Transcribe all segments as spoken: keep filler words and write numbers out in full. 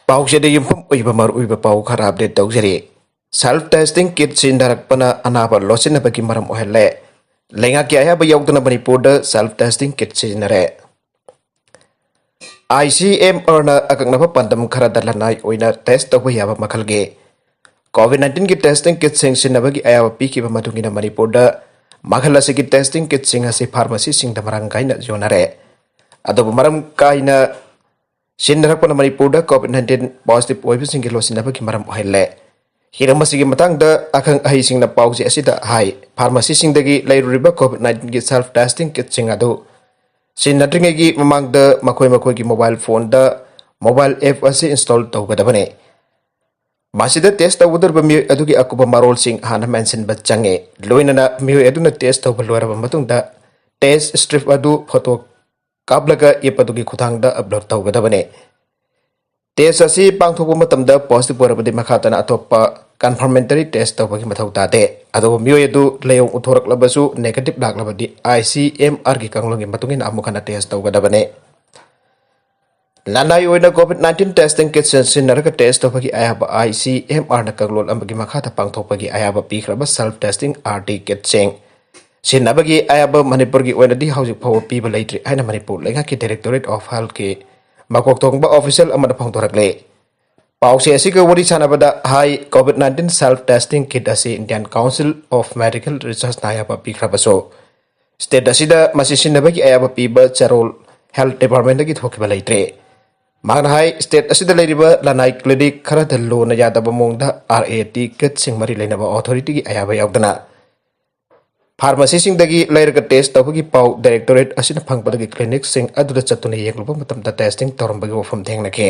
ꯄꯥꯎꯁꯤꯗ ꯌꯨꯝꯐꯝ ꯑꯣꯏꯕ ꯃꯔꯨꯑꯣꯏꯕ ꯄꯥꯎ ꯈꯔ ꯑꯞꯗꯦꯠ ꯇꯧꯖꯔꯤ꯫ ꯁꯦꯜꯐ ꯇꯦꯁꯇꯤꯡ ꯀꯤꯠ ꯁꯤꯖꯤꯟꯅꯔꯛꯄꯅ ꯑꯅꯥꯕ ꯂꯣꯠꯁꯤꯟꯅꯕꯒꯤ ꯃꯔꯝ ꯑꯣꯏꯍꯜꯂꯦ꯫ ꯂꯩꯉꯥꯛꯀꯤ ꯑꯌꯥꯕ ꯌꯥꯎꯗꯅ ꯃꯅꯤꯄꯨꯔꯗ ꯁꯦꯜꯐ ꯇꯦꯁꯇꯤꯡ ꯀꯤꯠ ꯁꯤꯖꯤꯟꯅꯔꯦ꯫ ꯑꯥꯏ ꯁꯤ ꯑꯦꯝ ꯑꯥꯔꯅ ꯑꯀꯛꯅꯕ ꯄꯥꯟꯗꯝ ꯈꯔꯗ ꯂꯅꯥꯏ ꯑꯣꯏꯅ ꯇꯦꯁ ꯇꯧꯕ ꯌꯥꯕ ꯃꯈꯜꯒꯤ ꯀꯣꯚꯤꯗ ꯅꯥꯏꯟꯇꯤꯟꯒꯤ ꯇꯦꯁꯇꯤꯡ ꯀꯤꯠꯁꯤꯡ ꯁꯤꯖꯤꯟꯅꯕꯒꯤ ꯑꯌꯥꯕ ꯄꯤꯈꯤꯕ ꯃꯇꯨꯡ ꯏꯟꯅ ꯃꯅꯤꯄꯨꯔꯗ ꯃꯈꯜ ꯑꯁꯤꯒꯤ ꯇꯦꯁꯇꯤꯡ ꯀꯤꯠꯁꯤꯡ ꯑꯁꯤ ꯐꯥꯔꯃꯥꯁꯤꯁꯤꯡꯗ ꯃꯔꯥꯡ ꯀꯥꯏꯅ ꯌꯣꯟꯅꯔꯦ꯫ ꯑꯗꯨꯕꯨ ꯃꯔꯝ ꯀꯥꯏꯅ ꯁꯤꯖꯤꯟꯅꯔꯛꯄꯅ ꯃꯅꯤꯄꯨꯔꯗ ꯀꯣꯚꯤꯗ ꯅꯥꯏꯟꯇꯤꯟ ꯄꯣꯖꯤꯇꯤꯚ ꯑꯣꯏꯕꯁꯤꯡꯒꯤ ꯂꯣꯠꯁꯤꯟꯅꯕꯒꯤ ꯃꯔꯝ ꯑꯣꯏꯍꯜꯂꯦ꯫ ꯍꯤꯔꯝ ꯑꯁꯤꯒꯤ ꯃꯇꯥꯡꯗ ꯑꯈꯪ ꯑꯍꯩꯁꯤꯡꯅ ꯄꯥꯎꯆꯦ ꯑꯁꯤꯗ ꯍꯥꯏ, ꯐꯥꯔꯃꯥꯁꯤꯁꯤꯡꯗꯒꯤ ꯂꯩꯔꯨꯔꯤꯕ ꯀꯣꯚꯤꯗ ꯅꯥꯏꯟꯇꯤꯟꯒꯤ ꯁꯦꯜꯐ ꯇꯦꯁꯇꯤꯡ ꯀꯤꯠꯁꯤꯡ ꯑꯗꯨ ꯁꯤꯖꯤꯟꯅꯗ꯭ꯔꯤꯉꯩꯒꯤ ꯃꯃꯥꯡꯗ ꯃꯈꯣꯏ ꯃꯈꯣꯏꯒꯤ ꯃꯣꯕꯥꯏꯜ ꯐꯣꯟꯗ ꯃꯣꯕꯥꯏꯜ ꯑꯦꯞ ꯑꯁꯤ ꯏꯟꯁꯇꯣꯜ ꯇꯧꯒꯗꯕꯅꯤ꯫ ꯃꯁꯤꯗ ꯇꯦꯁ ꯇꯧꯒꯗꯧꯔꯤꯕ ꯃꯤꯑꯣꯏ ꯑꯗꯨꯒꯤ ꯑꯀꯨꯞꯄ ꯃꯔꯣꯜꯁꯤꯡ ꯍꯥꯟꯅ ꯃꯦꯟꯁꯤꯟꯕ ꯆꯪꯉꯤ꯫ ꯂꯣꯏꯅꯅ ꯃꯤꯑꯣꯏ ꯑꯗꯨꯅ ꯇꯦꯁ ꯇꯧꯕ ꯂꯣꯏꯔꯕ ꯃꯇꯨꯡꯗ ꯇꯦꯁ ꯁ꯭ꯇ꯭ꯔꯤꯞ ꯑꯗꯨ ꯐꯣꯇꯣ ꯀꯥꯞꯂꯒ ꯑꯦꯞ ꯑꯗꯨꯒꯤ ꯈꯨꯠꯊꯥꯡꯗ ꯑꯞꯂꯣꯗ ꯇꯧꯒꯗꯕꯅꯤ꯫ ꯇꯦꯁ ꯑꯁꯤ ꯄꯥꯡꯊꯣꯛꯄ ꯃꯇꯝꯗ ꯄꯣꯖꯤꯇꯤꯚ ꯑꯣꯏꯔꯕꯗꯤ ꯃꯈꯥ ꯇꯥꯅ ꯑꯇꯣꯞꯄ ꯀꯟꯐꯔꯃꯦꯟꯇꯔꯤ ꯇꯦꯁ ꯇꯧꯕꯒꯤ ꯃꯊꯧ ꯇꯥꯗꯦ꯫ ꯑꯗꯨꯕꯨ ꯃꯤꯑꯣꯏ ꯑꯗꯨ ꯂꯥꯏꯑꯣꯡ ꯎꯠꯊꯣꯔꯛꯂꯕꯁꯨ ꯅꯦꯒꯦꯇꯤꯚ ꯂꯥꯛꯂꯕꯗꯤ ꯑꯥꯏ ꯁꯤ ꯑꯦꯝ ꯑꯥꯔꯒꯤ ꯀꯥꯡꯂꯣꯟꯒꯤ ꯃꯇꯨꯡ ꯏꯟꯅ ꯑꯃꯨꯛ ꯍꯟꯅ ꯇꯦꯁ ꯇꯧꯒꯗꯕꯅꯤ꯫ ꯂꯅꯥꯏ ꯑꯣꯏꯅ ꯀꯣꯚꯤꯗ ꯅꯥꯏꯟꯇꯤꯟ ꯇꯦꯁꯇꯤꯡ ꯀꯤꯠꯁꯤꯡ ꯁꯤꯖꯤꯟꯅꯔꯒ ꯇꯦꯁ ꯇꯧꯕꯒꯤ ꯑꯌꯥꯕ ꯑꯥꯏ ꯁꯤ ꯑꯦꯝ ꯑꯥꯔꯅ ꯀꯥꯡꯂꯣꯟ ꯑꯃꯒꯤ ꯃꯈꯥꯗ ꯄꯥꯡꯊꯣꯛꯄꯒꯤ ꯑꯌꯥꯕ ꯄꯤꯈ꯭ꯔꯕ ꯁꯦꯜꯐ ꯇꯦꯁꯇꯤꯡ ꯑꯥꯔ ꯇꯤ ꯀꯤꯠꯁꯤꯡ ꯁꯤꯖꯤꯟꯅꯕꯒꯤ ꯑꯌꯥꯕ ꯃꯅꯤꯄꯨꯔꯒꯤ ꯑꯣꯏꯅꯗꯤ ꯍꯧꯖꯤꯛ ꯐꯥꯎꯕ ꯄꯤꯕ ꯂꯩꯇ꯭ꯔꯤ ꯍꯥꯏꯅ ꯃꯅꯤꯄꯨꯔ ꯂꯩꯉꯥꯛꯀꯤ ꯗꯥꯏꯔꯦꯛꯇꯣꯔꯦꯠ ꯑꯣꯐ ꯍꯦꯜꯊꯀꯤ ꯃꯀꯣꯛ ꯊꯣꯡꯕ ꯑꯣꯐꯤꯁꯤꯌꯦꯜ ꯑꯃꯅ ꯐꯣꯡꯗꯣꯔꯛꯂꯦ꯫ ꯄꯥꯎꯆꯦ ꯑꯁꯤꯒ ꯋꯥꯔꯤ ꯁꯥꯟꯅꯕꯗ ꯍꯥꯏ, covid nineteen self testing kit ꯑꯁꯤ ꯏꯟꯗꯤꯌꯥꯟ ꯀꯥꯎꯟꯁꯤꯜ ꯑꯣꯐ ꯃꯦꯗꯤꯀꯦꯜ ꯔꯤꯁꯔꯆꯅ ꯑꯌꯥꯕ ꯄꯤꯈ꯭ꯔꯕꯁꯨ, ꯁ꯭ꯇꯦꯠ ꯑꯁꯤꯗ ꯃꯁꯤ ꯁꯤꯖꯤꯟꯅꯕꯒꯤ ꯑꯌꯥꯕ ꯄꯤꯕ ꯆꯦꯔꯣꯜ ꯍꯦꯜꯊ ꯗꯤꯄꯥꯔꯠꯃꯦꯟꯗꯒꯤ ꯊꯣꯛꯈꯤꯕ ꯂꯩꯇ꯭ꯔꯦ꯫ ꯃꯍꯥꯛꯅ ꯍꯥꯏ, ꯁ꯭ꯇꯦꯠ ꯑꯁꯤꯗ ꯂꯩꯔꯤꯕ ꯂꯅꯥꯏ ꯀ꯭ꯂꯤꯅꯤꯛ ꯈꯔꯗ ꯂꯨꯅ ꯌꯥꯗꯕ ꯃꯑꯣꯡꯗ ꯑꯥꯔ ꯑꯦ ꯇꯤ ꯀꯤꯠꯁꯤꯡ ꯃꯔꯤ ꯂꯩꯅꯕ ꯑꯣꯊꯣꯔꯤꯇꯤꯒꯤ ꯑꯌꯥꯕ ꯌꯥꯎꯗꯅ ꯐꯥꯔꯃꯥꯁꯤꯁꯤꯡꯗꯒꯤ ꯂꯩꯔꯒ ꯇꯦꯁ ꯇꯧꯕꯒꯤ ꯄꯥꯎ ꯗꯥꯏꯔꯦꯛꯇꯣꯔꯦꯠ ꯑꯁꯤꯅ ꯐꯪꯕꯗꯒꯤ ꯀ꯭ꯂꯤꯅꯤꯛꯁꯤꯡ ꯑꯗꯨꯗ ꯆꯠꯇꯨꯅ ꯌꯦꯡꯂꯨꯕ ꯃꯇꯝꯗ ꯇꯦꯁꯇꯤꯡ ꯇꯧꯔꯝꯕꯒꯤ ꯋꯥꯐꯝ ꯊꯦꯡꯅꯈꯤ꯫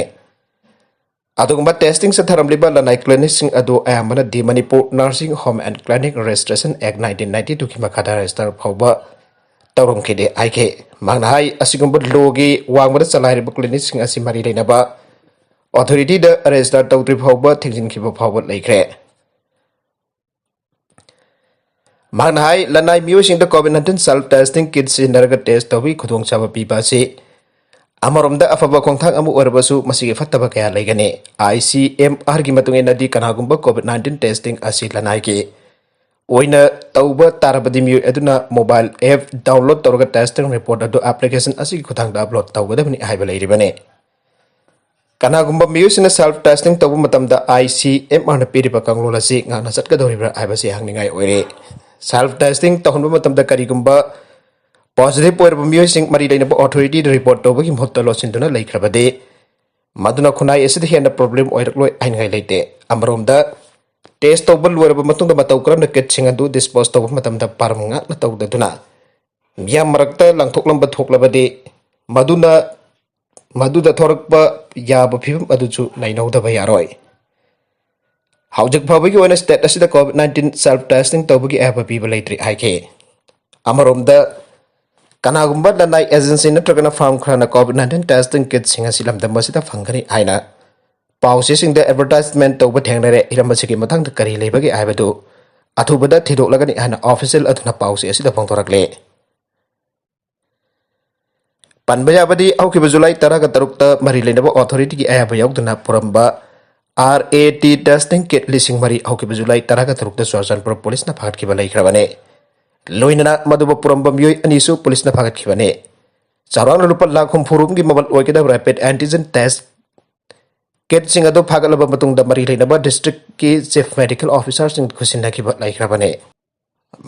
ꯑꯗꯨꯒꯨꯝꯕ ꯇꯦꯁꯇꯤꯡ ꯆꯠꯊꯔꯝꯂꯤꯕ ꯂꯅꯥꯏ ꯀ꯭ꯂꯤꯅꯤꯛꯁꯤꯡ ꯑꯗꯨ ꯑꯌꯥꯝꯕꯅꯗꯤ ꯃꯅꯤꯄꯨꯔ ꯅꯔꯁꯤꯡ home and clinic registration act nineteen ninety ꯇꯨꯒꯤ ꯃꯈꯥꯗ ꯔꯦꯖꯤꯁꯇꯔ ꯐꯥꯎꯕ ꯇꯧꯔꯝꯈꯤꯗꯦ ꯍꯥꯏꯈꯤ꯫ ꯃꯍꯥꯛꯅ ꯍꯥꯏ, ꯑꯁꯤꯒꯨꯝꯕ ꯂꯣꯒꯤ ꯋꯥꯡꯃꯗ ꯆꯂꯥꯏꯔꯤꯕ ꯀ꯭ꯂꯤꯅꯤꯛꯁꯤꯡ ꯑꯁꯤ ꯃꯔꯤ ꯂꯩꯅꯕ ꯑꯣꯊꯣꯔꯤꯇꯤꯗ ꯔꯦꯖꯤꯁꯇꯔ ꯇꯧꯗ꯭ꯔꯤ ꯐꯥꯎꯕ ꯊꯤꯡꯖꯤꯟꯈꯤꯕ ꯐꯥꯎꯕ ꯂꯩꯈ꯭ꯔꯦ꯫ ꯃꯍꯥꯛꯅ ꯍꯥꯏ, ꯂꯅꯥꯏ ꯃꯤꯑꯣꯏꯁꯤꯡꯗ COVID nineteen self testing kit ꯁꯤꯖꯤꯟꯅꯔꯒ ꯇꯦꯁ ꯇꯧꯕꯒꯤ ꯈꯨꯗꯣꯡꯆꯥꯕ ꯄꯤꯕ ꯑꯁꯤ ꯑꯃꯔꯣꯝꯗ ꯑꯐꯕ ꯈꯣꯡꯊꯥꯡ ꯑꯃ ꯑꯣꯏꯔꯕꯁꯨ ꯃꯁꯤꯒꯤ ꯐꯠꯇꯕ ꯀꯌꯥ ꯂꯩꯒꯅꯤ꯫ ICMR ꯒꯤ ꯃꯇꯨꯡ ꯏꯟꯅꯗꯤ ꯀꯅꯥꯒꯨꯝꯕ COVID nineteen testing ꯑꯁꯤ ꯂꯅꯥꯏꯒꯤ ꯑꯣꯏꯅ ꯇꯧꯕ ꯇꯥꯔꯕꯗꯤ ꯃꯤꯑꯣꯏ ꯑꯗꯨꯅ mobile app download ꯇꯧꯔꯒ testing report ꯑꯗꯨ application ꯑꯁꯤꯒꯤ ꯈꯨꯠꯊꯥꯡꯗ upload ꯇꯧꯒꯗꯕꯅꯤ ꯍꯥꯏꯕ ꯂꯩꯔꯤꯕꯅꯤ꯫ ꯀꯅꯥꯒꯨꯝꯕ ꯃꯤꯑꯣꯏꯁꯤꯡꯅ self testing ꯇꯧꯕ ꯃꯇꯝꯗ ICMR ꯅ ꯄꯤꯔꯤꯕ ꯀꯥꯡꯂꯣꯟ ꯑꯁꯤ ꯉꯥꯛꯅ ꯆꯠꯀꯗꯧꯔꯤꯕ꯭ꯔꯥ ꯍꯥꯏꯕꯁꯤ ꯍꯪꯅꯤꯡꯉꯥꯏ ꯑꯣꯏꯔꯦ꯫ Self testing ꯇꯧꯍꯟꯕ ꯃꯇꯝꯗ ꯀꯔꯤꯒꯨꯝꯕ positive ꯑꯣꯏꯔꯕ ꯃꯤꯑꯣꯏꯁꯤꯡ ꯃꯔꯤ ꯂꯩꯅꯕ authority ꯗ report ꯇꯧꯕꯒꯤ ꯃꯍꯨꯠꯇ ꯂꯣꯠꯁꯤꯟꯗꯨꯅ ꯂꯩꯈ꯭ꯔꯕꯗꯤ ꯃꯗꯨꯅ ꯈꯨꯟꯅꯥꯏ ꯑꯁꯤꯗ ꯍꯦꯟꯅ problem ꯑꯣꯏꯔꯛꯂꯣꯏ ꯍꯥꯏꯅꯤꯡꯉꯥꯏ ꯂꯩꯇꯦ꯫ ꯑꯃꯔꯣꯝꯗ test ꯇꯧꯕ ꯂꯣꯏꯔꯕ ꯃꯇꯨꯡꯗ ꯃꯇꯧ ꯀꯔꯝꯅ kit ꯁꯤꯡ ꯑꯗꯨ dispose ꯇꯧꯕ ꯃꯇꯝꯗ ꯄꯥꯔꯝ ꯉꯥꯛꯅ ꯇꯧꯗꯗꯨꯅ ꯃꯤꯌꯥꯝ ꯃꯔꯛꯇ ꯂꯪꯊꯣꯛꯂꯝꯕ ꯊꯣꯛꯂꯕꯗꯤ ꯃꯗꯨꯅ, ꯃꯗꯨꯗ ꯊꯣꯔꯛꯄ ꯌꯥꯕ ꯐꯤꯕꯝ ꯑꯗꯨꯁꯨ ꯅꯩꯅꯍꯧꯗꯕ ꯌꯥꯔꯣꯏ꯫ ꯍꯧꯖꯤꯛ ꯐꯥꯎꯕꯒꯤ ꯑꯣꯏꯅ state ꯑꯁꯤꯗ COVID nineteen self testing ꯇꯧꯕꯒꯤ ꯑꯌꯥꯕ ꯄꯤꯕ ꯂꯩꯇ꯭ꯔꯤ ꯍꯥꯏꯈꯤ꯫ ꯑꯃꯔꯣꯝꯗ ꯀꯅꯥꯒꯨꯝꯕ ꯂꯅꯥꯏ agency ꯅꯠꯇ꯭ꯔꯒꯅ firm ꯈꯔꯅ COVID nineteen testing kit ꯁꯤꯡ ꯑꯁꯤ ꯂꯝꯗꯝ ꯑꯁꯤꯗ ꯐꯪꯒꯅꯤ ꯍꯥꯏꯅ ꯄꯥꯎꯆꯦꯁꯤꯡꯗ advertisement ꯇꯧꯕ ꯊꯦꯡꯅꯔꯦ꯫ ꯍꯤꯔꯝ ꯑꯁꯤꯒꯤ ꯃꯇꯥꯡꯗ ꯀꯔꯤ ꯂꯩꯕꯒꯦ ꯍꯥꯏꯕꯗꯨ ꯑꯊꯨꯕꯗ ꯊꯤꯗꯣꯛꯂꯒꯅꯤ ꯍꯥꯏꯅ official ꯑꯗꯨꯅ ꯄꯥꯎꯆꯦ ꯑꯁꯤꯗ ꯐꯣꯡꯗꯣꯔꯛꯂꯦ꯫ ꯄꯟꯕ ꯌꯥꯕꯗꯤ ꯍꯧꯈꯤꯕ July ꯇꯔꯥꯒ ꯇꯔꯨꯛꯇ ꯃꯔꯤ ꯂꯩꯅꯕ authority ꯒꯤ ꯑꯌꯥꯕ ꯌꯥꯎꯗꯅ ꯄꯨꯔꯝꯕ RAT testing kit ꯂꯤꯁꯤꯡ ꯃꯔꯤ ꯍꯧꯈꯤꯕ July ꯇꯔꯥꯒ ꯇꯔꯨꯛꯇ ꯆꯨꯔꯆꯥꯟꯄꯨꯔ police ꯅ ꯐꯥꯒꯠꯈꯤꯕ ꯂꯩꯈ꯭ꯔꯕꯅꯤ꯫ ꯂꯣꯏꯅꯅ ꯃꯗꯨꯕꯨ ꯄꯨꯔꯝꯕ ꯃꯤꯑꯣꯏ ꯑꯅꯤꯁꯨ police ꯅ ꯐꯥꯒꯠꯈꯤꯕꯅꯤ꯫ ꯆꯥꯎꯔꯥꯛꯅ ꯂꯨꯄꯥ ꯂꯥꯈ ꯍꯨꯝꯐꯨ ꯔꯣꯝꯒꯤ ꯃꯃꯜ ꯑꯣꯏꯒꯗꯕ rapid antigen test kit ꯁꯤꯡ ꯑꯗꯨ ꯐꯥꯒꯠꯂꯕ ꯃꯇꯨꯡꯗ ꯃꯔꯤ ꯂꯩꯅꯕ district ꯀꯤ chief medical officer ꯁꯤꯡ ꯈꯨꯠꯁꯤꯟꯅꯈꯤꯕ ꯂꯩꯈ꯭ꯔꯕꯅꯤ꯫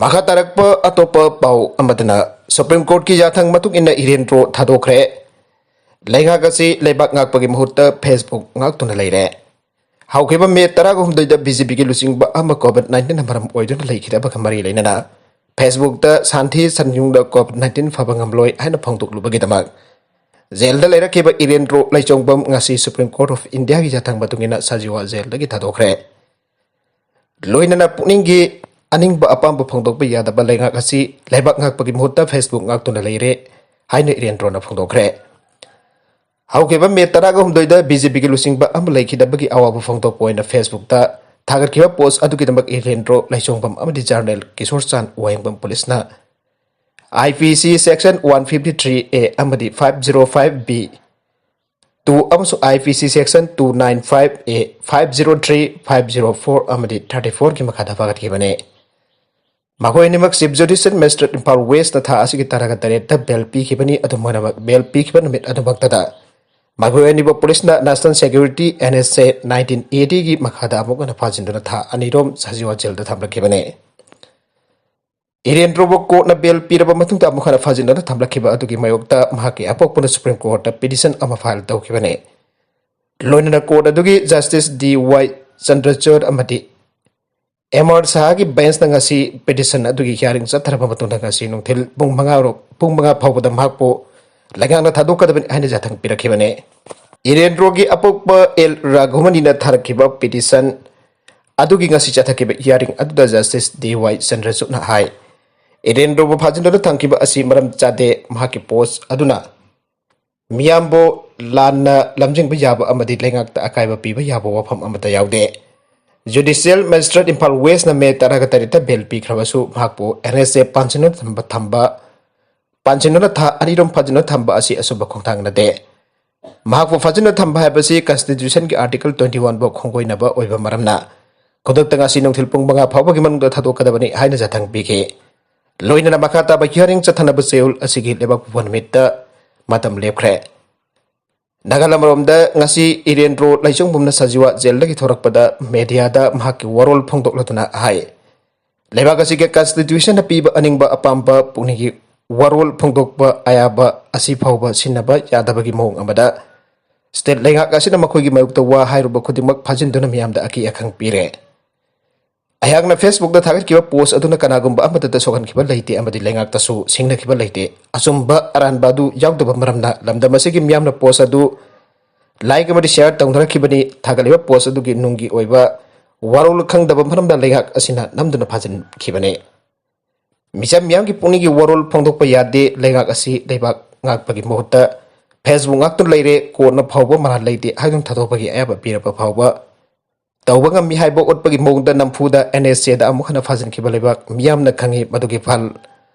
ꯃꯈꯥ ꯇꯥꯔꯛꯄ ꯑꯇꯣꯞꯄ ꯄꯥꯎ ꯑꯃꯗꯅ, Supreme Court ꯀꯤ ꯌꯥꯊꯪ ꯃꯇꯨꯡ ꯏꯟꯅ ꯏꯔꯦꯟ ꯗ꯭ꯔꯣ ꯊꯥꯗꯣꯛꯈ꯭ꯔꯦ꯫ ꯂꯩꯉꯥꯛ ꯑꯁꯤ ꯂꯩꯕꯥꯛ ꯉꯥꯛꯄꯒꯤ ꯃꯍꯨꯠꯇ Facebook ꯉꯥꯛꯇꯨꯅ ꯂꯩꯔꯦ꯫ ꯍꯧꯈꯤꯕ May ꯇꯔꯥꯒ ꯍꯨꯝꯗꯣꯏꯗ BJP ꯒꯤ ꯂꯨꯆꯤꯡꯕ ꯑꯃ COVID nineteen ꯅ ꯃꯔꯝ ꯑꯣꯏꯗꯨꯅ ꯂꯩꯈꯤꯗꯕꯒ ꯃꯔꯤ ꯂꯩꯅꯅ Facebook ꯇ ꯁꯥꯟꯇꯤ ꯁꯟꯌꯨꯡꯗ COVID nineteen ꯐꯕ ꯉꯝꯂꯣꯏ ꯍꯥꯏꯅ ꯐꯣꯡꯗꯣꯛꯂꯨꯕꯒꯤꯗꯃꯛ ꯖꯦꯜꯗ ꯂꯩꯔꯛꯈꯤꯕ ꯏꯔꯦꯟ ꯗ꯭ꯔꯣ ꯂꯩꯆꯣꯡꯕꯝ ꯉꯁꯤ Supreme Court of India ꯒꯤ ꯌꯥꯊꯪ ꯃꯇꯨꯡ ꯏꯟꯅ ꯁꯖꯤꯋꯥ ꯖꯦꯜꯗꯒꯤ ꯊꯥꯗꯣꯛꯈ꯭ꯔꯦ꯫ ꯂꯣꯏꯅꯅ ꯄꯨꯛꯅꯤꯡꯒꯤ ꯑꯅꯤꯡꯕ ꯑꯄꯥꯝꯕ ꯐꯣꯡꯗꯣꯛꯄ ꯌꯥꯗꯕ ꯂꯩꯉꯥꯛ ꯑꯁꯤ ꯂꯩꯕꯥꯛ ꯉꯥꯛꯄꯒꯤ ꯃꯍꯨꯠꯇ Facebook ꯉꯥꯛꯇꯨꯅ ꯂꯩꯔꯦ ꯍꯥꯏꯅ ꯏꯔꯦꯟ ꯗ꯭ꯔꯣꯅ ꯐꯣꯡꯗꯣꯛꯈ꯭ꯔꯦ꯫ ꯍꯧꯈꯤꯕ May ꯇꯔꯥꯒ ꯍꯨꯝꯗꯣꯏꯗ BJP ꯒꯤ ꯂꯨꯆꯤꯡꯕ ꯑꯃ ꯂꯩꯈꯤꯗꯕꯒꯤ ꯑꯋꯥꯕ ꯐꯣꯡꯗꯣꯛꯄ ꯑꯣꯏꯅ Facebook ꯇ ꯊꯥꯒꯠꯈꯤꯕ post ꯑꯗꯨꯒꯤꯗꯃꯛ ꯏꯔꯦꯟ ꯗ꯭ꯔꯣ ꯂꯩꯆꯣꯡꯕꯝ ꯑꯃꯗꯤ journalist ꯀꯤꯁꯣꯔ ꯆꯥꯟ ꯋꯥꯍꯦꯡꯕꯝ police ꯅ IPC section one fifty three A ꯑꯃꯗꯤ five zero five B two ꯑꯃꯁꯨꯡ IPC section two nine five A, five zero three, five zero four ꯑꯃꯗꯤ thirty four ꯒꯤ ꯃꯈꯥꯗ ꯐꯥꯒꯠꯈꯤꯕꯅꯤ꯫ ꯃꯈꯣꯏ ꯑꯅꯤꯃꯛ Chief Judicial Magistrate Imphal West ꯅ ꯊꯥ ꯑꯁꯤꯒꯤ ꯇꯔꯥꯒ ꯇꯔꯦꯠꯇ bail ꯄꯤꯈꯤꯕꯅꯤ꯫ ꯑꯗꯨꯝ ꯑꯣꯏꯅꯃꯛ, bail ꯄꯤꯈꯤꯕ ꯅꯨꯃꯤꯠ ꯑꯗꯨꯃꯛꯇꯗ ꯃꯈꯣꯏ ꯑꯅꯤꯕꯨ ꯄꯨꯂꯤꯁꯅ National Security NSA nineteen eighty ꯒꯤ ꯃꯈꯥꯗ ꯑꯃꯨꯛ ꯍꯟꯅ ꯐꯥꯖꯤꯟꯗꯨꯅ ꯊꯥ ꯑꯅꯤꯔꯣꯝ ꯁꯖꯤꯋꯥ ꯖꯦꯜꯗ ꯊꯝꯂꯛꯈꯤꯕꯅꯤ꯫ ꯏꯔꯦꯟꯗ꯭ꯔꯣꯕꯨ ꯀꯣꯔꯠꯅ bail ꯄꯤꯔꯕ ꯃꯇꯨꯡꯗ ꯑꯃꯨꯛ ꯍꯟꯅ ꯐꯥꯖꯤꯟꯗꯨꯅ ꯊꯝꯂꯛꯈꯤꯕ ꯑꯗꯨꯒꯤ ꯃꯥꯌꯣꯛꯇ ꯃꯍꯥꯛꯀꯤ ꯑꯄꯣꯛꯄꯅ Supreme Court ꯇ petition ꯑꯃ file ꯇꯧꯈꯤꯕꯅꯤ꯫ ꯂꯣꯏꯅꯅ court ꯑꯗꯨꯒꯤ Justice D Y ꯆꯟꯗ꯭ꯔꯆꯨꯗ ꯑꯃꯗꯤ M R ꯁꯍꯥꯒꯤ bench ꯅ ꯉꯁꯤ petition ꯑꯗꯨꯒꯤ hearing ꯆꯠꯊꯔꯕ ꯃꯇꯨꯡꯗ ꯉꯁꯤ ꯅꯨꯡꯊꯤꯜ ꯄꯨꯡ ꯃꯉꯥ ꯔꯣ-, ꯄꯨꯡ ꯃꯉꯥ ꯐꯥꯎꯕꯗ ꯃꯍꯥꯛꯄꯨ ꯂꯩꯉꯥꯛꯅ ꯊꯥꯗꯣꯛꯀꯗꯕꯅꯤ ꯍꯥꯏꯅ ꯌꯥꯊꯪ ꯄꯤꯔꯛꯈꯤꯕꯅꯤ꯫ ꯏꯔꯦꯟꯗ꯭ꯔꯣꯒꯤ ꯑꯄꯣꯛꯄ ꯑꯦꯜ ꯔꯥꯘꯨꯃꯅꯤꯅ ꯊꯥꯔꯛꯈꯤꯕ petition ꯑꯗꯨꯒꯤ ꯉꯁꯤ ꯆꯠꯊꯈꯤꯕ hearing ꯑꯗꯨꯗ Justice D Y ꯆꯟꯗ꯭ꯔꯆꯨꯗꯅ ꯍꯥꯏ, ꯏꯔꯦꯟꯗ꯭ꯔꯣꯕꯨ ꯐꯥꯖꯤꯟꯗꯨꯅ ꯊꯝꯈꯤꯕ ꯑꯁꯤ ꯃꯔꯝ ꯆꯥꯗꯦ, ꯃꯍꯥꯛꯀꯤ post ꯑꯗꯨꯅ ꯃꯤꯌꯥꯝꯕꯨ ꯂꯥꯟꯅ ꯂꯝꯖꯤꯡꯕ ꯌꯥꯕ ꯑꯃꯗꯤ ꯂꯩꯉꯥꯛꯇ ꯑꯀꯥꯏꯕ ꯄꯤꯕ ꯌꯥꯕ ꯋꯥꯐꯝ ꯑꯃꯠꯇ ꯌꯥꯎꯗꯦ꯫ Judicial Magistrate ꯏꯝꯐꯥꯜ West ꯅ May ꯇꯔꯥꯒ ꯇꯔꯦꯠꯇ bail ꯄꯤꯈ꯭ꯔꯕꯁꯨ ꯃꯍꯥꯛꯄꯨ NSA ꯄꯥꯟꯁꯤꯟꯗꯨꯅ ꯊꯝꯕ, ꯊꯝꯕ, ꯄꯥꯟꯁꯤꯟꯗꯨꯅ ꯊꯥ ꯑꯅꯤꯔꯣꯝ ꯐꯥꯖꯤꯟꯗꯨꯅ ꯊꯝꯕ ꯑꯁꯤ ꯑꯆꯨꯝꯕ ꯈꯣꯡꯊꯥꯡ ꯅꯠꯇꯦ꯫ ꯃꯍꯥꯛꯄꯨ ꯐꯥꯖꯤꯟꯗꯨꯅ ꯊꯝꯕ ꯍꯥꯏꯕꯁꯤ constitution ꯒꯤ article twenty one ꯕꯨ ꯈꯣꯡꯒꯣꯏꯅꯕ ꯑꯣꯏꯕ ꯃꯔꯝꯅ ꯈꯨꯗꯛꯇ ꯉꯁꯤ ꯅꯨꯡꯊꯤꯜ ꯄꯨꯡ ꯃꯉꯥ ꯐꯥꯎꯕꯒꯤ ꯃꯅꯨꯡꯗ ꯊꯥꯗꯣꯛꯀꯗꯕꯅꯤ ꯍꯥꯏꯅ ꯌꯥꯊꯪ ꯄꯤꯈꯤ꯫ ꯂꯣꯏꯅꯅ ꯃꯈꯥ ꯇꯥꯕ hearing ꯆꯠꯊꯅꯕ ꯆꯌꯣꯜ ꯑꯁꯤꯒꯤ ꯂꯩꯕꯥꯛꯄꯣꯛꯄ ꯅꯨꯃꯤꯠꯇ ꯃꯇꯝ ꯂꯦꯞꯈ꯭ꯔꯦ꯫ ꯅꯥꯒꯥꯂꯦꯟ ꯑꯃꯔꯣꯝꯗ ꯉꯁꯤ ꯏꯔꯦꯟꯗ꯭ꯔꯣ ꯂꯩꯆꯣꯡꯕꯝꯅ ꯁꯖꯤꯋꯥ ꯖꯦꯜꯗꯒꯤ ꯊꯣꯔꯛꯄꯗ media ꯗ ꯃꯍꯥꯛꯀꯤ ꯋꯥꯔꯣꯜ ꯐꯣꯡꯗꯣꯛꯂꯗꯨꯅ ꯍꯥꯏ, ꯂꯩꯕꯥꯛ ꯑꯁꯤꯒꯤ constitution ꯅ ꯄꯤꯕ ꯑꯅꯤꯡꯕ ꯑꯄꯥꯝꯕ ꯄꯨꯛꯅꯤꯡꯒꯤ ꯋꯥꯔꯣꯜ ꯐꯣꯡꯗꯣꯛꯄ ꯑꯌꯥꯕ ꯑꯁꯤ ꯐꯥꯎꯕ ꯁꯤꯟꯅꯕ ꯌꯥꯗꯕꯒꯤ ꯃꯑꯣꯡ ꯑꯃꯗ state ꯂꯩꯉꯥꯛ ꯑꯁꯤꯅ ꯃꯈꯣꯏꯒꯤ ꯃꯥꯌꯣꯛꯇ ꯋꯥ ꯍꯥꯏꯔꯨꯕ ꯈꯨꯗꯤꯡꯃꯛ ꯐꯥꯖꯤꯟꯗꯨꯅ ꯃꯤꯌꯥꯝꯗ ꯑꯀꯤ ꯑꯈꯪ ꯄꯤꯔꯦ꯫ ꯑꯩꯍꯥꯛꯅ Facebook ꯇ ꯊꯥꯒꯠꯈꯤꯕ post ꯑꯗꯨꯅ ꯀꯅꯥꯒꯨꯝꯕ ꯑꯃꯠꯇꯗ ꯁꯣꯛꯍꯟꯈꯤꯕ ꯂꯩꯇꯦ ꯑꯃꯗꯤ ꯂꯩꯉꯥꯛꯇꯁꯨ ꯁꯤꯡꯅꯈꯤꯕ ꯂꯩꯇꯦ꯫ ꯑꯆꯨꯝꯕ ꯑꯔꯥꯟꯕ ꯑꯗꯨ ꯌꯥꯎꯗꯕ ꯃꯔꯝꯅ ꯂꯝꯗꯝ ꯑꯁꯤꯒꯤ ꯃꯤꯌꯥꯝꯅ post ꯑꯗꯨ like ꯑꯃꯗꯤ share ꯇꯧꯅꯔꯛꯈꯤꯕꯅꯤ꯫ ꯊꯥꯒꯠꯂꯤꯕ post ꯑꯗꯨꯒꯤ ꯅꯨꯡꯒꯤ ꯑꯣꯏꯕ ꯋꯥꯔꯣꯜ ꯈꯪꯗꯕ ꯃꯔꯝꯅ ꯂꯩꯉꯥꯛ ꯑꯁꯤꯅ ꯅꯝꯗꯨꯅ ꯐꯥꯖꯤꯟꯈꯤꯕꯅꯤ꯫ ꯃꯤꯆꯝ ꯃꯤꯌꯥꯝꯒꯤ ꯄꯨꯛꯅꯤꯡꯒꯤ ꯋꯥꯔꯣꯜ ꯐꯣꯡꯗꯣꯛꯄ ꯌꯥꯗꯦ꯫ ꯂꯩꯉꯥꯛ ꯑꯁꯤ ꯂꯩꯕꯥꯛ ꯉꯥꯛꯄꯒꯤ ꯃꯍꯨꯠꯇ Facebook ꯉꯥꯛꯇꯨꯅ ꯂꯩꯔꯦ꯫ Court ꯅ ꯐꯥꯎꯕ ꯃꯔꯥꯜ ꯂꯩꯇꯦ ꯍꯥꯏꯗꯨꯅ ꯊꯥꯗꯣꯛꯄꯒꯤ ꯑꯌꯥꯕ ꯄꯤꯔꯕ ꯐꯥꯎꯕ ꯇꯧꯕ ꯉꯝꯃꯤ ꯍꯥꯏꯕ ꯎꯠꯄꯒꯤ ꯃꯑꯣꯡꯗ ꯅꯝꯐꯨꯗ NSA ꯗ ꯑꯃꯨꯛ ꯍꯟꯅ ꯐꯥꯖꯤꯟꯈꯤꯕ ꯂꯩꯕꯥꯛ ꯃꯤꯌꯥꯝꯅ ꯈꯪꯉꯤ꯫ ꯃꯗꯨꯒꯤ ꯐꯜ